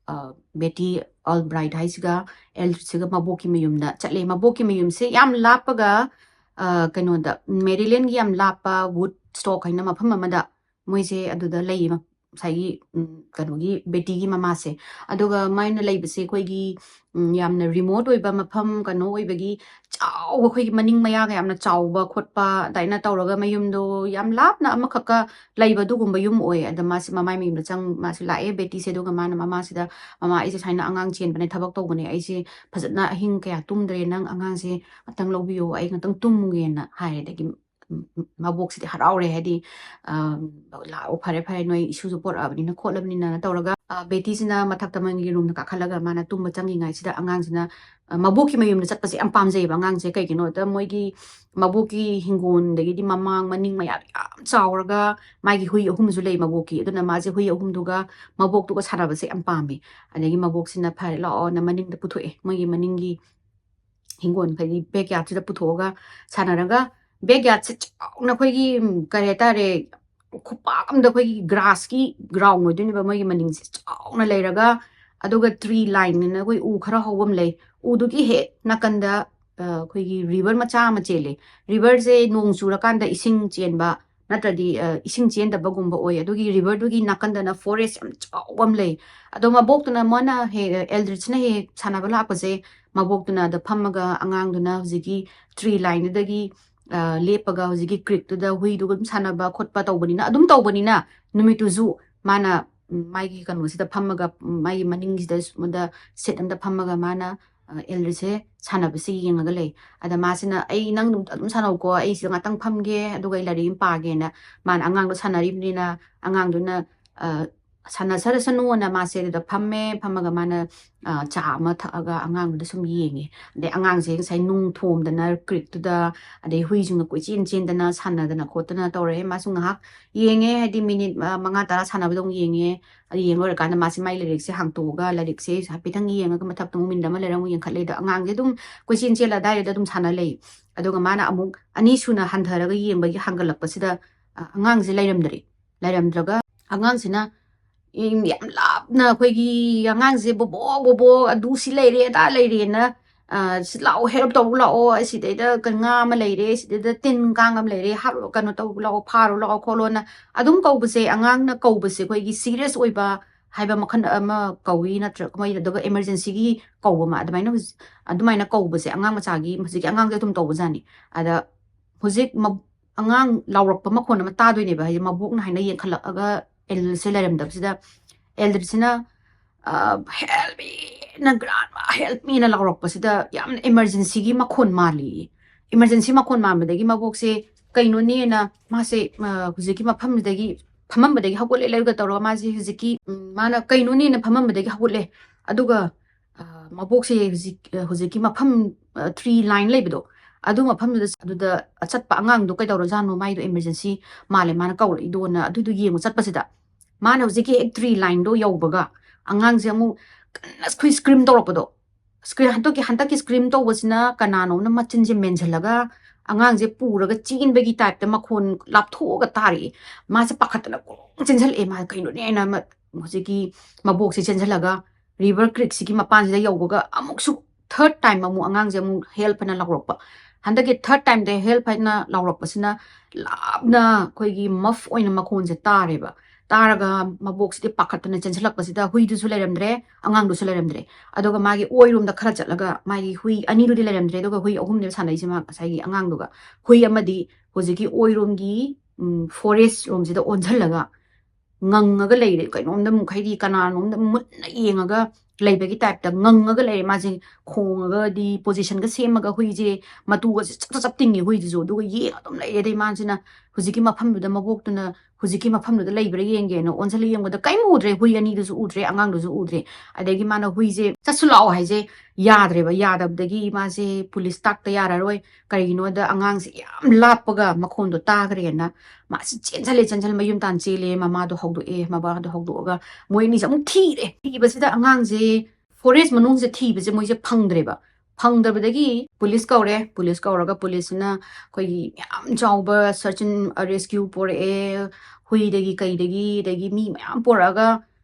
ꯑ, ꯕꯦꯇꯤ ꯑꯜꯕ꯭ꯔꯥꯏꯠ ꯍꯥꯏꯁꯤꯒ ꯑꯦꯜꯗ꯭ꯔꯤꯆꯁꯤꯒ ꯃꯕꯣꯛꯀꯤ ꯃꯌꯨꯝꯗ ꯆꯠꯂꯦ꯫ ꯃꯕꯣꯛꯀꯤ ꯃꯌꯨꯝꯁꯦ ꯌꯥꯝ ꯂꯥꯞꯄꯒ, ꯑ, ꯀꯩꯅꯣꯗ, ꯃꯦꯔꯤꯂꯦꯟꯒꯤ ꯌꯥꯝ ꯂꯥꯞꯄ ꯋꯨꯗ ꯁ꯭ꯇꯣꯛ ꯍꯥꯏꯅ ꯃꯐꯝ ꯑꯃꯗ ꯃꯣꯏꯁꯦ ꯑꯗꯨꯗ ꯂꯩꯌꯦ꯫ ꯉꯁꯥꯏꯒꯤ, ꯎꯝ, ꯀꯩꯅꯣꯒꯤ ꯕꯦꯇꯤꯒꯤ ꯃꯃꯥꯁꯦ꯫ ꯑꯗꯨꯒ ꯃꯥꯏꯅ ꯂꯩꯕꯁꯦ ꯑꯩꯈꯣꯏꯒꯤ, ꯎꯝ, ꯌꯥꯝꯅ remote ꯑꯣꯏꯕ ꯃꯐꯝ, ꯀꯩꯅꯣ ꯑꯣꯏꯕꯒꯤ, ꯆꯥꯎꯕ, ꯑꯩꯈꯣꯏꯒꯤ ꯃꯅꯤꯡ ꯃꯌꯥꯒ ꯌꯥꯝꯅ ꯆꯥꯎꯕ ꯈꯣꯠꯄ ꯑꯗꯨꯃꯥꯏꯅ ꯇꯧꯔꯒ ꯃꯌꯨꯝꯗꯣ ꯌꯥꯝ ꯂꯥꯞꯅ ꯑꯃꯈꯛꯀ ꯂꯩꯕ ꯑꯗꯨꯒꯨꯝꯕ ꯌꯨꯝ ꯑꯣꯏ꯫ ꯑꯗ ꯃꯥꯁꯦ ꯃꯃꯥꯏ ꯃꯌꯨꯝꯗ ꯆꯪ-, ꯃꯥꯁꯦ ꯂꯥꯛꯑꯦ ꯕꯦꯇꯤꯁꯦ꯫ ꯑꯗꯨꯒ ꯃꯥꯅ ꯃꯃꯥꯁꯤꯗ, "ꯃꯃꯥ, ꯑꯩꯁꯦ ꯁꯨꯃꯥꯏꯅ ꯑꯉꯥꯡ ꯆꯦꯟꯕꯅꯦ, ꯊꯕꯛ ꯇꯧꯕꯅꯦ, ꯑꯩꯁꯦ ꯐꯖꯅ ꯑꯍꯤꯡ ꯀꯌꯥ ꯇꯨꯝꯗ꯭ꯔꯦ, ꯅꯪ ꯑꯉꯥꯡꯁꯦ ꯉꯥꯛꯇꯪ ꯂꯧꯕꯤꯌꯣ, ꯑꯩ ꯉꯥꯛꯇꯪ ꯇꯨꯝꯃꯨꯒꯦꯅ" ꯍꯥꯏꯔꯦ꯫ ꯑꯗꯒꯤ ꯎꯝ, ꯎꯝ, ꯃꯕꯣꯛꯁꯤꯗꯤ ꯍꯔꯥꯎꯔꯦ, ꯍꯥꯏꯗꯤ, ꯑ, "ꯂꯥꯛꯑꯣ, ꯐꯔꯦ, ꯐꯔꯦ, ꯅꯣꯏ ꯏꯁꯨꯁꯨ ꯄꯣꯔꯛꯑꯕꯅꯤꯅ ꯈꯣꯠꯂꯕꯅꯤꯅ" ꯇꯧꯔꯒ, ꯑ, ꯕꯦꯇꯤꯁꯤꯅ ꯃꯊꯛꯇ ꯃꯣꯏꯒꯤ ꯔꯨꯝꯗ ꯀꯥꯈꯠꯂꯒ ꯃꯥꯅ ꯇꯨꯝꯕ ꯆꯪꯉꯤꯉꯩꯁꯤꯗ ꯑꯉꯥꯡꯁꯤꯅ, ꯑ, ꯃꯕꯣꯛꯀꯤ ꯃꯌꯨꯝꯗ ꯆꯠꯄꯁꯦ ꯌꯥꯝ ꯄꯥꯝꯖꯩꯌꯦꯕ ꯑꯉꯥꯡꯁꯦ꯫ ꯀꯩꯒꯤꯅꯣꯗ ꯃꯣꯏꯒꯤ ꯃꯕꯣꯛꯀꯤ ꯍꯤꯡꯒꯣꯜꯗꯒꯤꯗꯤ ꯃꯃꯥꯡ ꯃꯅꯤꯡ ꯃꯌꯥꯗꯣ ꯌꯥꯝ ꯆꯥꯎꯔꯒ ꯃꯥꯒꯤ ꯍꯨꯏ ꯑꯍꯨꯝꯁꯨ ꯂꯩ ꯃꯕꯣꯛꯀꯤ꯫ ꯑꯗꯨꯅ ꯃꯥꯁꯦ ꯍꯨꯏ ꯑꯍꯨꯝꯗꯨꯒ ꯃꯕꯣꯛꯇꯨꯒ ꯁꯥꯟꯅꯕꯁꯦ ꯌꯥꯝ ꯄꯥꯝꯃꯦ꯫ ꯑꯗꯒꯤ ꯃꯕꯣꯛꯁꯤꯅ "ꯐꯔꯦ, ꯂꯥꯛꯑꯣꯅ" ꯃꯅꯤꯡꯗ ꯄꯨꯊꯣꯛꯑꯦ, ꯃꯣꯏꯒꯤ ꯃꯅꯤꯡꯒꯤ ꯍꯤꯡꯒꯣꯜ, ꯍꯥꯏꯗꯤ backyardꯁꯤꯗ ꯄꯨꯊꯣꯛꯑꯒ ꯁꯥꯟꯅꯔꯒ, backyardꯁꯦ ꯆꯥꯎꯅ ꯑꯩꯈꯣꯏꯒꯤ, ꯎꯝ, ꯀꯔꯤ ꯍꯥꯏꯇꯥꯔꯦ, ꯈꯨꯄꯥꯛ ꯑꯝꯗ ꯑꯩꯈꯣꯏꯒꯤ grassꯀꯤ ground ꯑꯣꯏꯗꯣꯏꯅꯦꯕ ꯃꯣꯏꯒꯤ ꯃꯅꯤꯡꯁꯦ ꯆꯥꯎꯅ ꯂꯩꯔꯒ, ꯑꯗꯨꯒ tree lineꯅ ꯑꯩꯈꯣꯏ ꯎ ꯈꯔ ꯍꯧꯕ ꯑꯃ ꯂꯩ, ꯎꯗꯨꯒꯤ ꯍꯦꯛ ꯅꯥꯀꯟꯗ, ꯑ, ꯑꯩꯈꯣꯏꯒꯤ river ꯃꯆꯥ ꯑꯃ ꯆꯦꯜꯂꯦ꯫ Riverꯁꯦ ꯅꯣꯡ ꯆꯨꯔꯀꯥꯟꯗ ꯏꯁꯤꯡ ꯆꯦꯟꯕ ꯅꯠꯇ꯭ꯔꯗꯤ, ꯑ, ꯏꯁꯤꯡ ꯆꯦꯟꯗꯕꯒꯨꯝꯕ ꯑꯣꯏ꯫ ꯑꯗꯨꯒꯤ riverꯗꯨꯒꯤ ꯅꯥꯀꯟꯗꯅ forest ꯌꯥꯝ ꯆꯥꯎꯕ ꯑꯃ ꯂꯩ꯫ ꯑꯗꯣ ꯃꯕꯣꯛꯇꯨꯅ, ꯃꯥꯅ ꯍꯦꯛ, Eldridgeꯅ ꯍꯦꯛ ꯍꯦꯛ ꯁꯥꯟꯅꯕ ꯂꯥꯛꯄꯁꯦ, ꯃꯕꯣꯛꯇꯨꯅ ꯑꯗ ꯐꯝꯃꯒ ꯑꯉꯥꯡꯗꯨꯅ ꯍꯧꯖꯤꯛꯀꯤ tree lineꯗꯨꯗꯒꯤ, ꯑ, ꯂꯦꯞꯄꯒ ꯍꯧꯖꯤꯛꯀꯤ creekꯇꯨꯗ ꯍꯨꯏꯗꯨꯒ ꯑꯗꯨꯝ ꯁꯥꯟꯅꯕ ꯈꯣꯠꯄ ꯇꯧꯕꯅꯤꯅ, ꯑꯗꯨꯝ ꯇꯧꯕꯅꯤꯅ, ꯅꯨꯃꯤꯠꯇꯨꯁꯨ ꯃꯥꯅ, ꯎꯝ, ꯃꯥꯒꯤ ꯀꯩꯅꯣꯁꯤꯗ ꯐꯝꯃꯒ, ꯎꯝ, ꯃꯥꯒꯤ ꯃꯅꯤꯡꯁꯤꯗ ꯁꯨꯝꯗ seat ꯑꯝꯗ ꯐꯝꯃꯒ ꯃꯥꯅ, ꯑ, Eldridgeꯁꯦ ꯁꯥꯟꯅꯕꯁꯦ ꯌꯦꯡꯉꯒ ꯂꯩ꯫ ꯑꯗ ꯃꯥꯁꯤꯅ, "ꯑꯩ ꯅꯪ ꯑꯗꯨꯝ, ꯑꯗꯨꯝ ꯁꯥꯟꯅꯧꯀꯣ, ꯑꯩ ꯁꯤꯗ ꯉꯥꯛꯇꯪ ꯐꯝꯒꯦ, ꯑꯗꯨꯒ ꯑꯩ ꯂꯥꯏꯔꯤꯛ ꯑꯃ ꯄꯥꯒꯦꯅ", ꯃꯥꯅ ꯑꯉꯥꯡꯗꯣ ꯁꯥꯟꯅꯔꯤꯕꯅꯤꯅ, ꯑꯉꯥꯡꯗꯨꯅ, ꯑ, ꯁꯥꯟꯅꯖꯔꯁꯅꯨꯅ ꯃꯥꯁꯦ ꯑꯗꯨꯗ ꯐꯝꯃꯦ꯫ ꯐꯝꯃꯒ ꯃꯥꯅ, ꯑ, ꯆꯥ ꯑꯃ ꯊꯛꯑꯒ ꯑꯉꯥꯡꯗꯨꯗ ꯁꯨꯝ ꯌꯦꯡꯉꯦ꯫ ꯑꯗꯩ ꯑꯉꯥꯡꯁꯦ ꯉꯁꯥꯏ ꯅꯨꯡ ꯊꯣꯝꯗꯅ creekꯇꯨꯗ, ꯑꯗꯩ ꯍꯨꯏꯁꯤꯡꯅ ꯀꯣꯏꯆꯦꯟ ꯆꯦꯟꯗꯅ ꯁꯥꯟꯅꯗꯅ ꯈꯣꯠꯇꯅ ꯇꯧꯔꯦ꯫ ꯃꯥꯁꯨ ꯉꯥꯏꯍꯥꯛ ꯌꯦꯡꯉꯦ, ꯍꯥꯏꯗꯤ minute, ꯑ, ꯃꯉꯥ ꯇꯔꯥ ꯁꯥꯟꯅꯕꯗꯣ ꯑꯃꯨꯛ ꯌꯦꯡꯉꯦ꯫ ꯑꯗꯨ ꯌꯦꯡ ꯂꯣꯏꯔꯀꯥꯟꯗ ꯃꯥꯁꯦ ꯃꯥꯏ ꯂꯥꯏꯔꯤꯛꯁꯦ ꯍꯥꯡꯇꯣꯛꯑꯒ, ꯂꯥꯏꯔꯤꯛꯁꯦ ꯍꯥꯏꯐꯦꯠꯇꯪ ꯌꯦꯡꯉꯒ ꯃꯊꯛꯇ ꯑꯃꯨꯛ minute ꯑꯃ ꯂꯩꯔꯒ ꯑꯃꯨꯛ ꯌꯦꯡꯈꯠꯂꯦ꯫ ꯑꯗꯣ ꯑꯉꯥꯡꯁꯦ ꯑꯗꯨꯝ ꯀꯣꯏꯆꯦꯟ ꯆꯦꯜꯂ ꯑꯗꯥꯏꯗ ꯑꯗꯨꯝ ꯁꯥꯟꯅ ꯂꯩ꯫ ꯑꯗꯨꯒ ꯃꯥꯅ ꯑꯃꯨꯛ ꯑꯅꯤꯁꯨꯅ ꯍꯟꯊꯔꯒ ꯌꯦꯡꯕꯒꯤ ꯍꯥꯡꯒꯠꯂꯛꯄꯁꯤꯗ, ꯑ, ꯑꯉꯥꯡꯁꯦ ꯂꯩꯔꯝꯗ꯭ꯔꯦ꯫ ꯂꯩꯔꯝꯗ꯭ꯔꯒ ꯑꯉꯥꯡꯁꯤꯅ ꯌꯥꯝ ꯂꯥꯞꯅ ꯑꯩꯈꯣꯏꯒꯤ ꯑꯉꯥꯡꯁꯦ, "ꯕꯣꯕꯣꯛ, ꯕꯣꯕꯣꯛ, ꯑꯗꯨ ꯁꯤ ꯂꯩꯔꯦ, ꯑꯗꯥ ꯂꯩꯔꯦꯅ", "ꯁꯤ ꯂꯥꯛꯑꯣ, help ꯇꯧꯕ ꯂꯥꯛꯑꯣ, ꯁꯤꯗꯩꯗ ꯉꯥ ꯑꯃ ꯂꯩꯔꯦ, ꯁꯤꯗꯩꯗ ꯇꯤꯟ ꯀꯥꯡ ꯑꯃ ꯂꯩꯔꯦ, ꯍꯥꯠꯂꯣ, ꯀꯩꯅꯣ ꯇꯧꯕ ꯂꯥꯛꯑꯣ, ꯐꯥꯔꯨ ꯂꯥꯛꯑꯣ" ꯈꯣꯠꯂꯣꯅ ꯑꯗꯨꯝ ꯀꯧꯕꯁꯦ, ꯑꯉꯥꯡꯅ ꯀꯧꯕꯁꯦ ꯑꯩꯈꯣꯏꯒꯤ serious ꯑꯣꯏꯕ ꯍꯥꯏꯕ ꯃꯈꯜ ꯑꯃ ꯀꯧꯏ, ꯅꯠꯇ꯭ꯔꯒ ꯃꯣꯏ ꯑꯗꯨꯒ emergencyꯒꯤ ꯀꯧꯕ ꯑꯃ, ꯑꯗꯨꯃꯥꯏꯅ ꯍꯧꯖꯤꯛ, ꯑꯗꯨꯃꯥꯏꯅ ꯀꯧꯕꯁꯦ ꯑꯉꯥꯡ ꯃꯆꯥꯒꯤ, ꯍꯧꯖꯤꯛꯀꯤ ꯑꯉꯥꯡꯁꯦ ꯑꯗꯨꯝ ꯇꯧꯕꯖꯥꯠꯅꯤ꯫ ꯑꯗ ꯍꯧꯖꯤꯛ ꯃ-, ꯑꯉꯥꯡ ꯂꯥꯎꯔꯛꯄ ꯃꯈꯣꯟ ꯑꯃ ꯇꯥꯗꯣꯏꯅꯦꯕ, ꯍꯥꯏꯗꯤ ꯃꯕꯣꯛꯅ ꯍꯥꯏꯅ ꯌꯦꯡꯈꯠꯂꯛꯑꯒ ꯑꯦꯜꯁꯦ ꯂꯩꯔꯝꯗꯕꯁꯤꯗ, ꯑꯦꯜꯗ꯭ꯔꯤꯁꯤꯅ, "Help me!" ꯅ, "Grandma, help me!" ꯅ ꯂꯥꯎꯔꯛꯄꯁꯤꯗ ꯌꯥꯝꯅ emergencyꯒꯤ ꯃꯈꯣꯟ ꯃꯥꯜꯂꯤ꯫ Emergency ꯃꯈꯣꯟ ꯃꯥꯟꯕꯗꯒꯤ ꯃꯕꯣꯛꯁꯦ ꯀꯩꯅꯣꯅꯦꯅ ꯃꯥꯁꯦ, ꯑ, ꯍꯧꯖꯤꯛꯀꯤ ꯃꯐꯝꯗꯨꯗꯒꯤ, ꯐꯝꯃꯝꯕꯗꯒꯤ ꯍꯧꯒꯠꯂꯦ, ꯂꯩꯔꯒ ꯇꯧꯔꯒ ꯃꯥꯁꯦ ꯍꯧꯖꯤꯛꯀꯤ, ꯎꯝ, ꯃꯥꯅ ꯀꯩꯅꯣꯅꯦꯅ ꯐꯝꯃꯝꯕꯗꯒꯤ ꯍꯧꯒꯠꯂꯦ꯫ ꯑꯗꯨꯒ, ꯑ, ꯃꯕꯣꯛꯁꯦ ꯍꯧꯖꯤꯛ, ꯑ, ꯍꯧꯖꯤꯛꯀꯤ ꯃꯐꯝ, ꯑ, tree line ꯂꯩꯕꯗꯣ, ꯑꯗꯨ ꯃꯐꯝꯗꯨꯗ, ꯑꯗꯨꯗ ꯑꯆꯠꯄ ꯑꯉꯥꯡꯗꯣ ꯀꯩꯗꯧꯔꯖꯥꯠꯅꯣ, ꯃꯥꯏꯗꯣ emergency ꯃꯥꯜꯂꯦ, ꯃꯥꯅ ꯀꯧꯔꯛꯏꯗꯣꯅ ꯑꯗꯨꯗꯣ ꯌꯦꯡꯕ ꯆꯠꯄꯁꯤꯗ, ꯃꯥꯅ ꯍꯧꯖꯤꯛꯀꯤ ꯍꯦꯛ tree lineꯗꯣ ꯌꯧꯕꯒ ꯑꯉꯥꯡꯁꯦ ꯑꯃꯨꯛ ꯀꯟꯅ ꯑꯩꯈꯣꯏ scream ꯇꯧꯔꯛꯄꯗꯣ, scream, ꯍꯟꯗꯛꯀꯤ, ꯍꯟꯗꯛꯀꯤ scream ꯇꯧꯕꯁꯤꯅ ꯀꯅꯥꯅꯣꯝꯅ ꯃꯆꯤꯟꯁꯦ ꯃꯦꯟꯁꯤꯜꯂꯒ ꯑꯉꯥꯡꯁꯦ ꯄꯨꯔꯒ ꯆꯦꯟꯕꯒꯤ typeꯇ ꯃꯈꯣꯟ ꯂꯥꯞꯊꯣꯛꯑꯒ ꯇꯥꯔꯛꯑꯦ꯫ ꯃꯥꯁꯦ ꯄꯥꯈꯠꯇꯅ ꯒꯣꯔꯣꯡ ꯆꯦꯟꯁꯤꯜꯂꯛꯑꯦ꯫ ꯃꯥ ꯀꯩꯅꯣꯅꯦ ꯍꯥꯏꯅ ꯑꯃ ꯍꯧꯖꯤꯛꯀꯤ ꯃꯕꯣꯛꯁꯦ ꯆꯦꯟꯁꯤꯜꯂꯒ river creekꯁꯤꯒꯤ ꯃꯄꯥꯟꯁꯤꯗ ꯌꯧꯕꯒ ꯑꯃꯨꯛꯁꯨ third time ꯑꯃꯨꯛ ꯑꯉꯥꯡꯁꯦ ꯑꯃꯨꯛ help ꯍꯥꯏꯅ ꯂꯥꯎꯔꯛꯄ꯫ ꯍꯟꯗꯛꯀꯤ third timeꯗ help ꯍꯥꯏꯅ ꯂꯥꯎꯔꯛꯄꯁꯤꯅ ꯂꯥꯞꯅ ꯑꯩꯈꯣꯏꯒꯤ muff ꯑꯣꯏꯅ ꯃꯈꯣꯟꯁꯦ ꯇꯥꯔꯦꯕ꯫ ꯇꯥꯔꯒ ꯃꯕꯣꯛꯁꯤꯗꯤ ꯄꯥꯈꯠꯇꯅ ꯆꯦꯟꯁꯤꯜꯂꯛꯄꯁꯤꯗ ꯍꯨꯏꯗꯨꯁꯨ ꯂꯩꯔꯝꯗ꯭ꯔꯦ, ꯑꯉꯥꯡꯗꯨꯁꯨ ꯂꯩꯔꯝꯗ꯭ꯔꯦ꯫ ꯑꯗꯨꯒ ꯃꯥꯒꯤ ꯑꯣꯏꯔꯣꯝꯗ ꯈꯔ ꯆꯠꯂꯒ ꯃꯥꯒꯤ ꯍꯨꯏ ꯑꯅꯤꯗꯨꯗꯤ ꯂꯩꯔꯝꯗ꯭ꯔꯦ, ꯑꯗꯨꯒ ꯍꯨꯏ ꯑꯍꯨꯝꯅꯦꯕ ꯁꯥꯟꯅꯩꯁꯦ ꯃꯥ ꯉꯁꯥꯏꯒꯤ ꯑꯉꯥꯡꯗꯨꯒ꯫ ꯍꯨꯏ ꯑꯃꯗꯤ ꯍꯧꯖꯤꯛꯀꯤ ꯑꯣꯏꯔꯣꯝꯒꯤ, ꯎꯝ, forest ꯔꯣꯝꯁꯤꯗ ꯑꯣꯟꯁꯤꯜꯂꯒ ꯉꯪꯉꯒ ꯂꯩꯔꯦ꯫ ꯀꯩꯅꯣꯝꯗ ꯑꯃꯨꯛ, ꯍꯥꯏꯗꯤ ꯀꯅꯥꯅꯣꯝꯗ ꯃꯨꯟꯅ ꯌꯦꯡꯉꯒ ꯂꯩꯕꯒꯤ typeꯇ ꯉꯪꯉꯒ ꯂꯩꯔꯦ꯫ ꯃꯥꯁꯦ ꯈꯣꯡꯉꯒꯗꯤ positionꯒ ꯁꯦꯝꯃꯒ ꯍꯨꯏꯁꯦ ꯃꯇꯨꯒꯁꯦ ꯆꯞ ꯆꯞ ꯆꯞ ꯇꯤꯡꯉꯦ ꯍꯨꯏꯗꯨꯁꯨ, ꯑꯗꯨꯒ ꯌꯦꯡꯉ ꯑꯗꯨꯝ ꯂꯩꯔꯦ꯫ ꯑꯗꯩ ꯃꯥꯁꯤꯅ ꯍꯧꯖꯤꯛꯀꯤ ꯃꯐꯝꯗꯨꯗ, ꯃꯕꯣꯛꯇꯨꯅ ꯍꯧꯖꯤꯛꯀꯤ ꯃꯐꯝꯗꯨꯗ ꯂꯩꯕ꯭ꯔꯥ ꯌꯦꯡꯒꯦꯅ ꯑꯣꯟꯁꯤꯜꯂ ꯌꯦꯡꯕꯗ ꯀꯔꯤꯝ ꯎꯗ꯭ꯔꯦ, ꯍꯨꯏ ꯑꯅꯤꯗꯨꯁꯨ ꯎꯗ꯭ꯔꯦ, ꯑꯉꯥꯡꯗꯨꯁꯨ ꯎꯗ꯭ꯔꯦ꯫ ꯑꯗꯒꯤ ꯃꯥꯅ ꯍꯨꯏꯁꯦ "ꯆꯠꯁꯨ ꯂꯥꯛꯑꯣ" ꯍꯥꯏꯁꯦ ꯌꯥꯗ꯭ꯔꯦꯕ꯫ ꯌꯥꯗꯕꯗꯒꯤ ꯃꯥꯁꯦ ꯄꯨꯂꯤꯁ ꯇꯥꯛꯇ ꯌꯥꯔꯔꯣꯏ, ꯀꯔꯤꯒꯤꯅꯣꯗ ꯑꯉꯥꯡꯁꯦ ꯌꯥꯝ ꯂꯥꯞꯄꯒ ꯃꯈꯣꯟꯗꯣ ꯇꯥꯈ꯭ꯔꯦꯅ ꯃꯥꯁꯦ ꯆꯦꯟꯁꯤꯜꯂꯦ, ꯆꯦꯟꯁꯤꯜꯂ ꯃꯌꯨꯝ ꯇꯥꯟ ꯆꯦꯜꯂꯦ꯫ ꯃꯃꯥꯗꯣ ꯍꯧꯗꯣꯛꯑꯦ, ꯃꯕꯥꯗꯣ ꯍꯧꯗꯣꯛꯑꯒ ꯃꯣꯏ ꯑꯅꯤꯁꯦ ꯑꯃꯨꯛ ꯊꯤꯔꯦ꯫ ꯊꯤꯕꯁꯤꯗ ꯑꯉꯥꯡꯁꯦ forest ꯃꯅꯨꯡꯁꯦ ꯊꯤꯕꯁꯦ ꯃꯣꯏꯁꯦ ꯐꯪꯗ꯭ꯔꯦꯕ꯫ ꯐꯪꯗꯕꯗꯒꯤ ꯄꯨꯂꯤꯁ ꯀꯧꯔꯦ꯫ ꯄꯨꯂꯤꯁ ꯀꯧꯔꯒ ꯄꯨꯂꯤꯁꯁꯤꯅ ꯑꯩꯈꯣꯏꯒꯤ ꯌꯥꯝ ꯆꯥꯎꯕ search and rescue ꯄꯣꯔꯛꯑꯦ, ꯍꯨꯏꯗꯒꯤ ꯀꯩꯗꯒꯤ, ꯑꯗꯒꯤ ꯃꯤ ꯃꯌꯥꯝ ꯄꯣꯔꯛꯑꯒ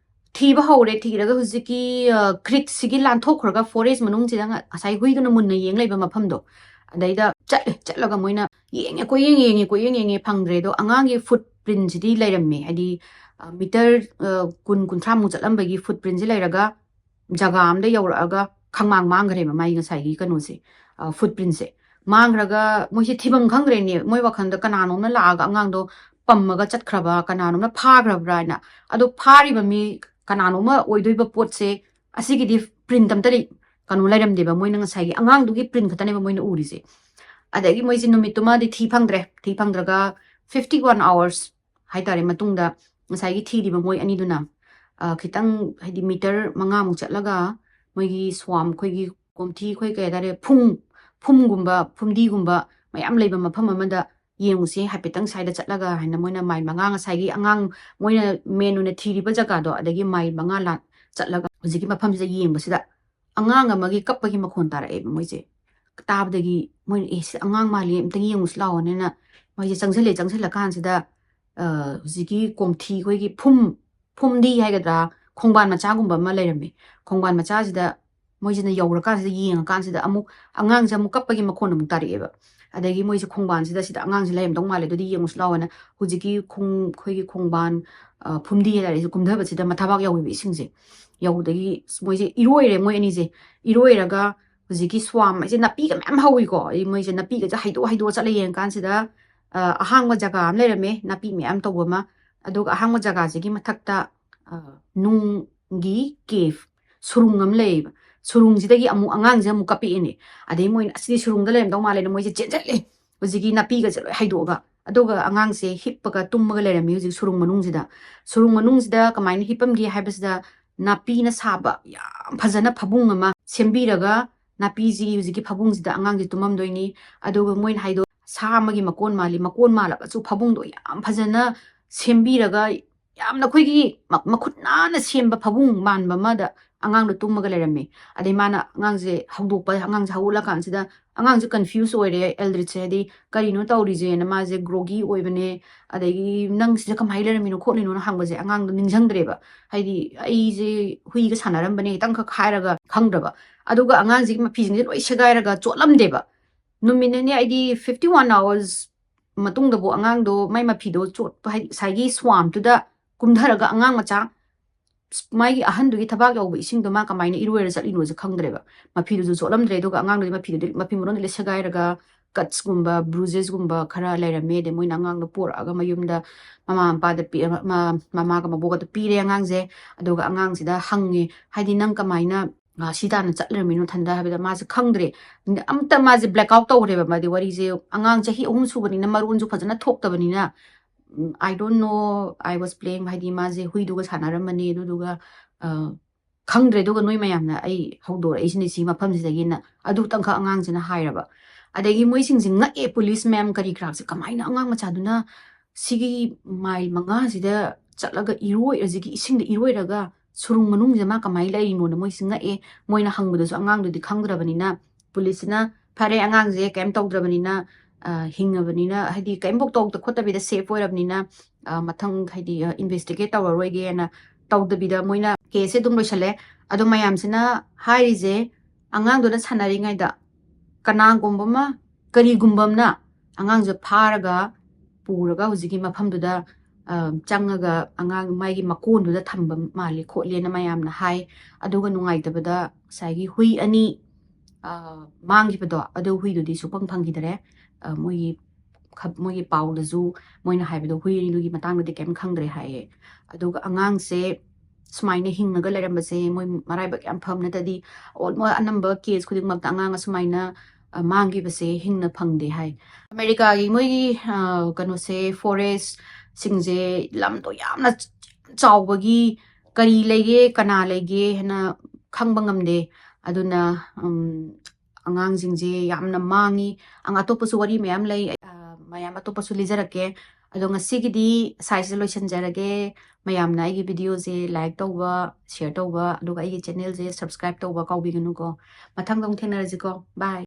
ꯊꯤꯕ ꯍꯧꯔꯦ꯫ ꯊꯤꯔꯒ ꯍꯧꯖꯤꯛꯀꯤ, ꯑ, creek ꯁꯤꯒꯤ ꯂꯥꯟꯊꯣꯛꯈ꯭ꯔꯒ forest ꯃꯅꯨꯡꯁꯤꯗ ꯉ-, ꯉꯁꯥꯏ ꯍꯨꯏꯗꯨꯅ ꯃꯨꯟꯅ ꯌꯦꯡ ꯂꯩꯕ ꯃꯐꯝꯗꯣ, ꯑꯗꯩꯗ ꯆꯠꯂꯦ꯫ ꯆꯠꯂꯒ ꯃꯣꯏꯅ ꯌꯦꯡꯉꯦ, ꯀꯣꯏꯌꯦꯡ ꯌꯦꯡꯉꯦ, ꯀꯣꯏꯌꯦꯡ ꯌꯦꯡꯉꯦ, ꯐꯪꯗ꯭ꯔꯦ꯫ ꯑꯗꯣ ꯑꯉꯥꯡꯒꯤ footprint ꯁꯤꯗꯤ ꯂꯩꯔꯝꯃꯦ, ꯍꯥꯏꯗꯤ, ꯑ, meter, ꯑ, ꯀꯨꯟ, ꯀꯨꯟꯊ꯭ꯔꯥꯃꯨꯛ ꯆꯠꯂꯝꯕꯒꯤ footprint ꯁꯤ ꯂꯩꯔꯒ ꯖꯒꯥ ꯑꯃꯗ ꯌꯧꯔꯛꯑꯒ ꯈꯪꯃꯥꯡ ꯃꯥꯡꯈ꯭ꯔꯦꯕ ꯃꯥꯒꯤ ꯉꯁꯥꯏꯒꯤ ꯀꯩꯅꯣꯁꯦ, ꯑ, footprint ꯁꯦ꯫ ꯃꯥꯡꯈ꯭ꯔꯒ ꯃꯣꯏꯁꯦ ꯊꯤꯐꯝ ꯈꯪꯗ꯭ꯔꯦꯅꯦ꯫ ꯃꯣꯏ ꯋꯥꯈꯜꯗ ꯀꯅꯥꯅꯣꯝꯅ ꯂꯥꯛꯑꯒ ꯑꯉꯥꯡꯗꯣ ꯄꯝꯃꯒ ꯆꯠꯈ꯭ꯔꯕ, ꯀꯅꯥꯅꯣꯝꯅ ꯐꯥꯈ꯭ꯔꯕ꯭ꯔꯥ ꯍꯥꯏꯅ꯫ ꯑꯗꯣ ꯐꯥꯔꯤꯕ ꯃꯤ ꯀꯅꯥꯅꯣꯝꯃ ꯑꯣꯏꯗꯣꯏꯕ ꯄꯣꯠꯁꯦ, ꯑꯁꯤꯒꯤꯗꯤ print ꯑꯝꯇꯗꯤ ꯀꯩꯅꯣ ꯂꯩꯔꯝꯗꯦꯕ꯫ ꯃꯣꯏꯅ ꯉꯁꯥꯏꯒꯤ ꯑꯉꯥꯡꯗꯨꯒꯤ print ꯈꯛꯇꯅꯦꯕ ꯃꯣꯏꯅ ꯎꯔꯤꯁꯦ꯫ ꯑꯗꯒꯤ ꯃꯣꯏꯁꯦ ꯅꯨꯃꯤꯠꯇꯨꯃꯗꯤ ꯊꯤ ꯐꯪꯗ꯭ꯔꯦ꯫ ꯊꯤ ꯐꯪꯗ꯭ꯔꯒ fifty one hours ꯍꯥꯏꯇꯥꯔꯦ ꯃꯇꯨꯡꯗ ꯉꯁꯥꯏꯒꯤ ꯊꯤꯔꯤꯕ ꯃꯣꯏ ꯑꯅꯤꯗꯨꯅ, ꯑ, ꯈꯤꯇꯪ ꯍꯥꯏꯗꯤ meter ꯃꯉꯥꯃꯨꯛ ꯆꯠꯂꯒ ꯃꯣꯏꯒꯤ swamp, ꯑꯩꯈꯣꯏꯒꯤ ꯀꯣꯝꯊꯤ, ꯑꯩꯈꯣꯏ ꯀꯩ ꯍꯥꯏꯇꯥꯔꯦ, ꯐꯨꯝ, ꯐꯨꯝꯒꯨꯝꯕ, ꯐꯨꯝꯗꯤꯒꯨꯝꯕ ꯃꯌꯥꯝ ꯂꯩꯕ ꯃꯐꯝ ꯑꯃꯗ ꯌꯦꯡꯉꯨꯁꯤ ꯍꯥꯏꯐꯦꯠꯇꯪ ꯁ꯭ꯋꯥꯏꯗ ꯆꯠꯂꯒ ꯍꯥꯏꯅ ꯃꯣꯏꯅ ꯃꯥꯏꯜ ꯃꯉꯥ, ꯉꯁꯥꯏꯒꯤ ꯑꯉꯥꯡ ꯃꯣꯏꯅ main ꯑꯣꯏꯅ ꯊꯤꯔꯤꯕ ꯖꯒꯥꯗꯣ ꯑꯗꯒꯤ ꯃꯥꯏꯜ ꯃꯉꯥ ꯂꯥꯟ ꯆꯠꯂꯒ ꯍꯧꯖꯤꯛꯀꯤ ꯃꯐꯝꯁꯤꯗ ꯌꯦꯡꯕꯁꯤꯗ ꯑꯉꯥꯡ ꯑꯃꯒꯤ ꯀꯞꯄꯒꯤ ꯃꯈꯣꯟ ꯇꯥꯔꯛꯑꯦꯕ ꯃꯣꯏꯁꯦ꯫ ꯇꯥꯕꯗꯒꯤ ꯃꯣꯏꯅ, "ꯑꯦ, ꯁꯤ ꯑꯉꯥꯡ ꯃꯥꯜꯂꯤ, ꯑꯝꯇꯪ ꯌꯦꯡꯉꯨꯁꯤ ꯂꯥꯛꯑꯣꯅꯦꯅ" ꯃꯣꯏꯁꯦ ꯆꯪꯁꯤꯜꯂꯦ꯫ ꯆꯪꯁꯤꯜꯂꯀꯥꯟꯁꯤꯗ, ꯑ, ꯍꯧꯖꯤꯛꯀꯤ ꯀꯣꯝꯊꯤ, ꯑꯩꯈꯣꯏꯒꯤ ꯐꯨꯝ, ꯐꯨꯝꯗꯤ ꯍꯥꯏꯒꯗ꯭ꯔꯥ, ꯈꯣꯡꯕꯥꯟ ꯃꯆꯥꯒꯨꯝꯕ ꯑꯃ ꯂꯩꯔꯝꯃꯦ꯫ ꯈꯣꯡꯕꯥꯟ ꯃꯆꯥꯁꯤꯗ ꯃꯣꯏꯁꯤꯅ ꯌꯧꯔꯀꯥꯟꯁꯤꯗ, ꯌꯦꯡꯉꯀꯥꯟꯁꯤꯗ ꯑꯃꯨꯛ ꯑꯉꯥꯡꯁꯦ ꯑꯃꯨꯛ ꯀꯞꯄꯒꯤ ꯃꯈꯣꯟ ꯑꯃꯨꯛ ꯇꯥꯔꯛꯑꯦꯕ꯫ ꯑꯗꯒꯤ ꯃꯣꯏꯁꯦ ꯈꯣꯡꯕꯥꯟꯁꯤꯗ, "ꯁꯤꯗ ꯑꯉꯥꯡꯁꯦ ꯂꯩꯔꯝꯗꯧ ꯃꯥꯜꯂꯦ, ꯑꯗꯨꯗꯤ ꯌꯦꯡꯉꯨꯁꯤ ꯂꯥꯛꯑꯣꯅ" ꯍꯧꯖꯤꯛꯀꯤ ꯈꯣꯡ-, ꯑꯩꯈꯣꯏꯒꯤ ꯈꯣꯡꯕꯥꯟ, ꯑ, ꯐꯨꯝꯗꯤ ꯍꯥꯏꯇꯥꯔꯦ, ꯁꯤ ꯀꯨꯝꯊꯕꯁꯤꯗ ꯃꯊꯥꯕꯥꯛ ꯌꯧꯋꯦꯕ ꯏꯁꯤꯡꯁꯦ꯫ ꯌꯧꯕꯗꯒꯤ ꯃꯣꯏꯁꯦ ꯏꯔꯣꯏꯔꯦ, ꯃꯣꯏ ꯑꯅꯤꯁꯦ꯫ ꯏꯔꯣꯏꯔꯒ ꯍꯧꯖꯤꯛꯀꯤ swamp ꯍꯥꯏꯁꯦ ꯅꯥꯄꯤꯒ ꯃꯌꯥꯝ ꯍꯧꯋꯤꯀꯣ꯫ ꯑꯩ ꯃꯣꯏꯁꯦ ꯅꯥꯄꯤꯒꯁꯦ ꯍꯩꯗꯣꯛ ꯍꯩꯗꯣꯛꯑ ꯆꯠꯂ ꯌꯦꯡꯉꯀꯥꯟꯁꯤꯗ, ꯑ, ꯑꯍꯥꯡꯕ ꯖꯒꯥ ꯑꯃ ꯂꯩꯔꯝꯃꯦ, ꯅꯥꯄꯤ ꯃꯌꯥꯝ ꯇꯧꯕ ꯑꯃ꯫ ꯑꯗꯨꯒ ꯑꯍꯥꯡꯕ ꯖꯒꯥꯁꯤꯒꯤ ꯃꯊꯛꯇ, ꯑ, ꯅꯨꯡꯒꯤ cave, ꯁꯨꯔꯨꯡ ꯑꯃ ꯂꯩꯌꯦꯕ꯫ ꯁꯨꯔꯨꯡꯁꯤꯗꯒꯤ ꯑꯃꯨꯛ ꯑꯉꯥꯡꯁꯦ ꯑꯃꯨꯛ ꯀꯞꯄꯛꯑꯦꯅꯦ꯫ ꯑꯗꯩ ꯃꯣꯏꯅ, "ꯑꯁꯤꯗꯤ ꯁꯨꯔꯨꯡꯗ ꯂꯩꯔꯝꯗꯧ ꯃꯥꯜꯂꯦꯅ" ꯃꯣꯏꯁꯦ ꯆꯦꯟꯁꯤꯜꯂꯦ꯫ ꯍꯧꯖꯤꯛꯀꯤ ꯅꯥꯄꯤꯒꯁꯦ ꯂꯣꯏ ꯍꯩꯗꯣꯛꯑꯒ꯫ ꯑꯗꯨꯒ ꯑꯉꯥꯡꯁꯦ ꯍꯤꯞꯄꯒ ꯇꯨꯝꯃꯒ ꯂꯩꯔꯝꯃꯤ ꯍꯧꯖꯤꯛ ꯁꯨꯔꯨꯡ ꯃꯅꯨꯡꯁꯤꯗ꯫ ꯁꯨꯔꯨꯡ ꯃꯅꯨꯡꯁꯤꯗ ꯀꯃꯥꯏꯅ ꯍꯤꯞꯄꯝꯒꯦ ꯍꯥꯏꯕꯁꯤꯗ, ꯅꯥꯄꯤꯅ ꯁꯥꯕ ꯌꯥꯝ ꯐꯖꯅ ꯐꯕꯨꯡ ꯑꯃ ꯁꯦꯝꯕꯤꯔꯒ, ꯅꯥꯄꯤꯁꯤꯒꯤ ꯍꯧꯖꯤꯛꯀꯤ ꯐꯕꯨꯡꯁꯤꯗ ꯑꯉꯥꯡꯁꯦ ꯇꯨꯝꯃꯝꯗꯣꯏꯅꯤ꯫ ꯑꯗꯨꯒ ꯃꯣꯏꯅ ꯍꯥꯏꯗꯣ ꯁꯥ ꯑꯃꯒꯤ ꯃꯀꯣꯟ ꯃꯥꯜꯂꯤ, ꯃꯀꯣꯟ ꯃꯥꯜꯂꯒꯁꯨ ꯐꯕꯨꯡꯗꯣ ꯌꯥꯝ ꯐꯖꯅ ꯁꯦꯝꯕꯤꯔꯒ, ꯌꯥꯝꯅ ꯑꯩꯈꯣꯏꯒꯤ ꯃ-, ꯃꯈꯨꯠ ꯅꯥꯟꯅ ꯁꯦꯝꯕ ꯐꯃꯨꯡ ꯃꯥꯟꯕ ꯑꯃꯗ ꯑꯉꯥꯡꯗꯣ ꯇꯨꯝꯃꯒ ꯂꯩꯔꯝꯃꯤ꯫ ꯑꯗꯩ ꯃꯥꯅ ꯑꯉꯥꯡꯁꯦ ꯍꯧꯗꯣꯛꯄ, ꯑꯉꯥꯡꯁꯦ ꯍꯧꯒꯠꯂꯀꯥꯟꯁꯤꯗ ꯑꯉꯥꯡꯁꯦ confuse ꯑꯣꯏꯔꯦ ꯑꯦꯜꯗ꯭ꯔꯤꯠꯁꯦ, ꯍꯥꯏꯗꯤ ꯀꯔꯤꯅꯣ ꯇꯧꯔꯤꯁꯦꯅ꯫ ꯃꯥꯁꯦ groggy ꯑꯣꯏꯕꯅꯦ, ꯑꯗꯒꯤ "ꯅꯪ ꯁꯤꯗ ꯀꯃꯥꯏꯅ ꯂꯩꯔꯝꯃꯤꯅꯣ ꯈꯣꯠꯂꯤꯅꯣꯅ" ꯍꯪꯕꯁꯦ ꯑꯉꯥꯡꯗꯣ ꯅꯤꯡꯁꯤꯡꯗ꯭ꯔꯦꯕ꯫ ꯍꯥꯏꯗꯤ "ꯑꯩꯁꯦ ꯍꯨꯏꯒ ꯁꯥꯟꯅꯔꯝꯕꯅꯦ" ꯈꯤꯇꯪꯈꯛ ꯍꯥꯏꯔꯒ ꯈꯪꯗ꯭ꯔꯕ꯫ ꯑꯗꯨꯒ ꯑꯉꯥꯡꯁꯤꯒꯤ ꯃꯐꯤꯁꯤꯡꯁꯦ ꯂꯣꯏ ꯁꯦꯒꯥꯏꯔꯒ ꯆꯣꯠꯂꯝꯗꯦꯕ꯫ ꯅꯨꯃꯤꯠ ꯅꯤꯅꯤ, ꯍꯥꯏꯗꯤ fifty one hours ꯃꯇꯨꯡꯗꯕꯨ ꯑꯉꯥꯡꯗꯣ ꯃꯥꯏ ꯃꯐꯤꯗꯣ ꯆꯣꯠꯄ, ꯍꯥꯏꯗꯤ ꯉꯁꯥꯏꯒꯤ ꯁ꯭ꯋꯥꯝꯇꯨꯗ ꯀꯨꯝꯊꯔꯒ ꯑꯉꯥꯡ ꯃꯆꯥ, ꯃꯥꯒꯤ ꯑꯍꯟꯗꯨꯒꯤ ꯊꯕꯥꯛ ꯌꯧꯕ ꯏꯁꯤꯡꯗꯣ ꯃꯥ ꯀꯃꯥꯏꯅ ꯏꯔꯣꯏꯔ ꯆꯠꯂꯤꯅꯣꯁꯦ ꯈꯪꯗ꯭ꯔꯦꯕ꯫ ꯃꯐꯤꯗꯨꯁꯨ ꯆꯣꯠꯂꯝꯗ꯭ꯔꯦ, ꯑꯗꯨꯒ ꯑꯉꯥꯡꯗꯨꯒꯤ ꯃꯐꯤꯗꯨꯗꯤ, ꯃꯐꯤ ꯃꯔꯣꯟꯗꯨ ꯂꯣꯏ ꯁꯦꯒꯥꯏꯔꯒ cutsꯀꯨꯝꯕ, bruisesꯀꯨꯝꯕ ꯈꯔ ꯂꯩꯔꯝꯃꯦ꯫ ꯑꯗꯩ ꯃꯣꯏꯅ ꯑꯉꯥꯡꯗꯣ ꯄꯨꯔꯛꯑꯒ ꯃꯌꯨꯝꯗ ꯃꯃꯥ ꯃꯄꯥꯗ ꯄꯤ-, ꯃ-, ꯃꯃꯥꯒ ꯃꯕꯣꯛꯀꯗ ꯄꯤꯔꯦ ꯑꯉꯥꯡꯁꯦ꯫ ꯑꯗꯨꯒ ꯑꯉꯥꯡꯁꯤꯗ ꯍꯪꯉꯦ, ꯍꯥꯏꯗꯤ "ꯅꯪ ꯀꯃꯥꯏꯅ, ꯑ, ꯁꯤ ꯇꯥꯟꯅ ꯆꯠꯂꯤꯔꯝꯃꯤꯅꯣ ꯅꯊꯟꯗ?" ꯍꯥꯏꯕꯗ ꯃꯥꯁꯦ ꯈꯪꯗ꯭ꯔꯦ꯫ ꯑꯝꯇ ꯃꯥꯁꯦ black out ꯇꯧꯈ꯭ꯔꯦꯕ꯫ ꯃꯥꯗꯤ ꯋꯥꯔꯤꯁꯦ, ꯑꯉꯥꯡ ꯆꯍꯤ ꯑꯍꯨꯝ ꯁꯨꯕꯅꯤꯅ ꯃꯔꯣꯟꯁꯨ ꯐꯖꯅ ꯊꯣꯛꯇꯕꯅꯤꯅ, ꯎꯝ, "I don't know, I was playing", ꯍꯥꯏꯗꯤ ꯃꯥꯁꯦ ꯍꯨꯏꯗꯨꯒ ꯁꯥꯟꯅꯔꯝꯕꯅꯦ, ꯑꯗꯨꯗꯨꯒ, ꯑ, "ꯈꯪꯗ꯭ꯔꯦ, ꯑꯗꯨꯒ ꯅꯣꯏ ꯃꯌꯥꯝꯅ ꯑꯩ ꯍꯧꯗꯣꯔꯛꯏꯁꯤꯅꯦ ꯁꯤ ꯃꯐꯝꯁꯤꯗꯒꯤꯅ", ꯑꯗꯨꯇꯪꯈꯛ ꯑꯉꯥꯡꯁꯤꯅ ꯍꯥꯏꯔꯕ꯫ ꯑꯗꯒꯤ ꯃꯣꯏꯁꯤꯡꯁꯦ ꯉꯛꯑꯦ, ꯄꯨꯂꯤꯁ ꯃꯌꯥꯝ ꯀꯔꯤ ꯀꯔꯥꯁꯦ, "ꯀꯃꯥꯏꯅ ꯑꯉꯥꯡ ꯃꯆꯥꯗꯨꯅ ꯁꯤꯒꯤ ꯃꯥꯏꯜ ꯃꯉꯥꯁꯤꯗ ꯆꯠꯂꯒ ꯏꯔꯣꯏ-, ꯍꯧꯖꯤꯛꯀꯤ ꯏꯁꯤꯡꯗ ꯏꯔꯣꯏꯔꯒ ꯁꯨꯔꯨꯡ ꯃꯅꯨꯡꯁꯤꯗ ꯃꯥ ꯀꯃꯥꯏꯅ ꯂꯩꯔꯤꯅꯣꯅ?" ꯃꯣꯏꯁꯤ ꯉꯛꯑꯦ꯫ ꯃꯣꯏꯅ ꯍꯪꯕꯗꯁꯨ ꯑꯉꯥꯡꯗꯨꯗꯤ ꯈꯪꯗ꯭ꯔꯕꯅꯤꯅ, ꯄꯨꯂꯤꯁꯁꯤꯅ "ꯐꯔꯦ, ꯑꯉꯥꯡꯁꯦ ꯀꯩꯝ ꯇꯧꯗ꯭ꯔꯕꯅꯤꯅ, ꯑ, ꯍꯤꯡꯉꯕꯅꯤꯅ, ꯍꯥꯏꯗꯤ ꯀꯩꯝꯐꯧ ꯇꯧꯗ ꯈꯣꯠꯇꯕꯤꯗ safe ꯑꯣꯏꯔꯕꯅꯤꯅ, ꯑ, ꯃꯊꯪ, ꯍꯥꯏꯗꯤ, ꯑ, investigate ꯇꯧꯔꯔꯣꯏꯒꯦꯅ" ꯇꯧꯗꯕꯤꯗ ꯃꯣꯏꯅ caseꯁꯦ ꯑꯗꯨꯝ ꯂꯣꯏꯁꯜꯂꯦ꯫ ꯑꯗꯣ ꯃꯌꯥꯝꯁꯤꯅ ꯍꯥꯏꯔꯤꯁꯦ, ꯑꯉꯥꯡꯗꯨꯅ ꯁꯥꯟꯅꯔꯤꯉꯩꯗ ꯀꯅꯥꯒꯨꯝꯕ ꯑꯃ, ꯀꯔꯤꯒꯨꯝꯕ ꯑꯃꯅ ꯑꯉꯥꯡꯁꯦ ꯐꯥꯔꯒ ꯄꯨꯔꯒ ꯍꯧꯖꯤꯛꯀꯤ ꯃꯐꯝꯗꯨꯗ, ꯑ, ꯆꯪꯉꯒ ꯑꯉꯥꯡ ꯃꯥꯒꯤ ꯃꯀꯣꯟꯗꯨꯗ ꯊꯝꯕ ꯃꯥꯜꯂꯤ ꯈꯣꯠꯂꯦꯅ ꯃꯌꯥꯝꯅ ꯍꯥꯏ꯫ ꯑꯗꯨꯒ ꯅꯨꯡꯉꯥꯏꯇꯕꯗ ꯉꯁꯥꯏꯒꯤ ꯍꯨꯏ ꯑꯅꯤ, ꯑ, ꯃꯥꯡꯈꯤꯕꯗꯣ, ꯑꯗꯨ ꯍꯨꯏꯗꯨꯗꯤ ꯁꯨꯛꯐꯪ ꯐꯪꯈꯤꯗꯔꯦ꯫ ꯑ, ꯃꯣꯏꯒꯤ ꯈ-, ꯃꯣꯏꯒꯤ ꯄꯥꯎꯗꯁꯨ ꯃꯣꯏꯅ ꯍꯥꯏꯕꯗꯣ ꯍꯨꯏ ꯑꯅꯤꯗꯨꯒꯤ ꯃꯇꯥꯡꯗꯗꯤ ꯀꯩꯝ ꯈꯪꯗ꯭ꯔꯦ ꯍꯥꯏꯌꯦ꯫ ꯑꯗꯨꯒ ꯑꯉꯥꯡꯁꯦ ꯁꯨꯃꯥꯏꯅ ꯍꯤꯡꯉꯒ ꯂꯩꯔꯝꯕꯁꯦ ꯃꯣꯏ ꯃꯔꯥꯏꯕꯛ ꯌꯥꯝ ꯐꯕ ꯅꯠꯇꯗꯤ, almost ꯑꯅꯝꯕ case ꯈꯨꯗꯤꯡꯃꯛꯇ ꯑꯉꯥꯡ ꯑꯁꯨꯃꯥꯏꯅ, ꯑ, ꯃꯥꯡꯈꯤꯕꯁꯦ ꯍꯤꯡꯅ ꯐꯪꯗꯦ ꯍꯥꯏ꯫ ꯑꯃꯦꯔꯤꯀꯥꯒꯤ ꯃꯣꯏꯒꯤ, ꯑ, ꯀꯩꯅꯣꯁꯦ, forestꯁꯤꯡꯁꯦ ꯂꯝꯗꯣ ꯌꯥꯝꯅ ꯆꯥꯎꯕꯒꯤ ꯀꯔꯤ ꯂꯩꯒꯦ, ꯀꯅꯥ ꯂꯩꯒꯦ ꯍꯥꯏꯅ ꯈꯪꯕ ꯉꯝꯗꯦ꯫ ꯑꯗꯨꯅ, ꯎꯝ, ꯑꯉꯥꯡꯁꯤꯡꯁꯦ ꯌꯥꯝꯅ ꯃꯥꯡꯉꯤ꯫ ꯑꯪ-, ꯑꯇꯣꯞꯄꯁꯨ ꯋꯥꯔꯤ ꯃꯌꯥꯝ ꯂꯩ, ꯑ, ꯃꯌꯥꯝ ꯑꯇꯣꯞꯄꯁꯨ ꯂꯤꯖꯔꯛꯀꯦ꯫ ꯑꯗꯣ ꯉꯁꯤꯒꯤꯗꯤ ꯁ꯭ꯋꯥꯏꯁꯤꯗ ꯂꯣꯏꯁꯤꯟꯖꯔꯒꯦ꯫ ꯃꯌꯥꯝꯅ ꯑꯩꯒꯤ videoꯁꯦ like ꯇꯧꯕ, share ꯇꯧꯕ, ꯑꯗꯨꯒ ꯑꯩꯒꯤ channelꯁꯦ subscribe ꯇꯧꯕ ꯀꯥꯎꯕꯤꯒꯅꯨꯀꯣ꯫ ꯃꯊꯪꯗ ꯑꯃꯨꯛ ꯊꯦꯡꯅꯔꯁꯤꯀꯣ꯫ Bye꯫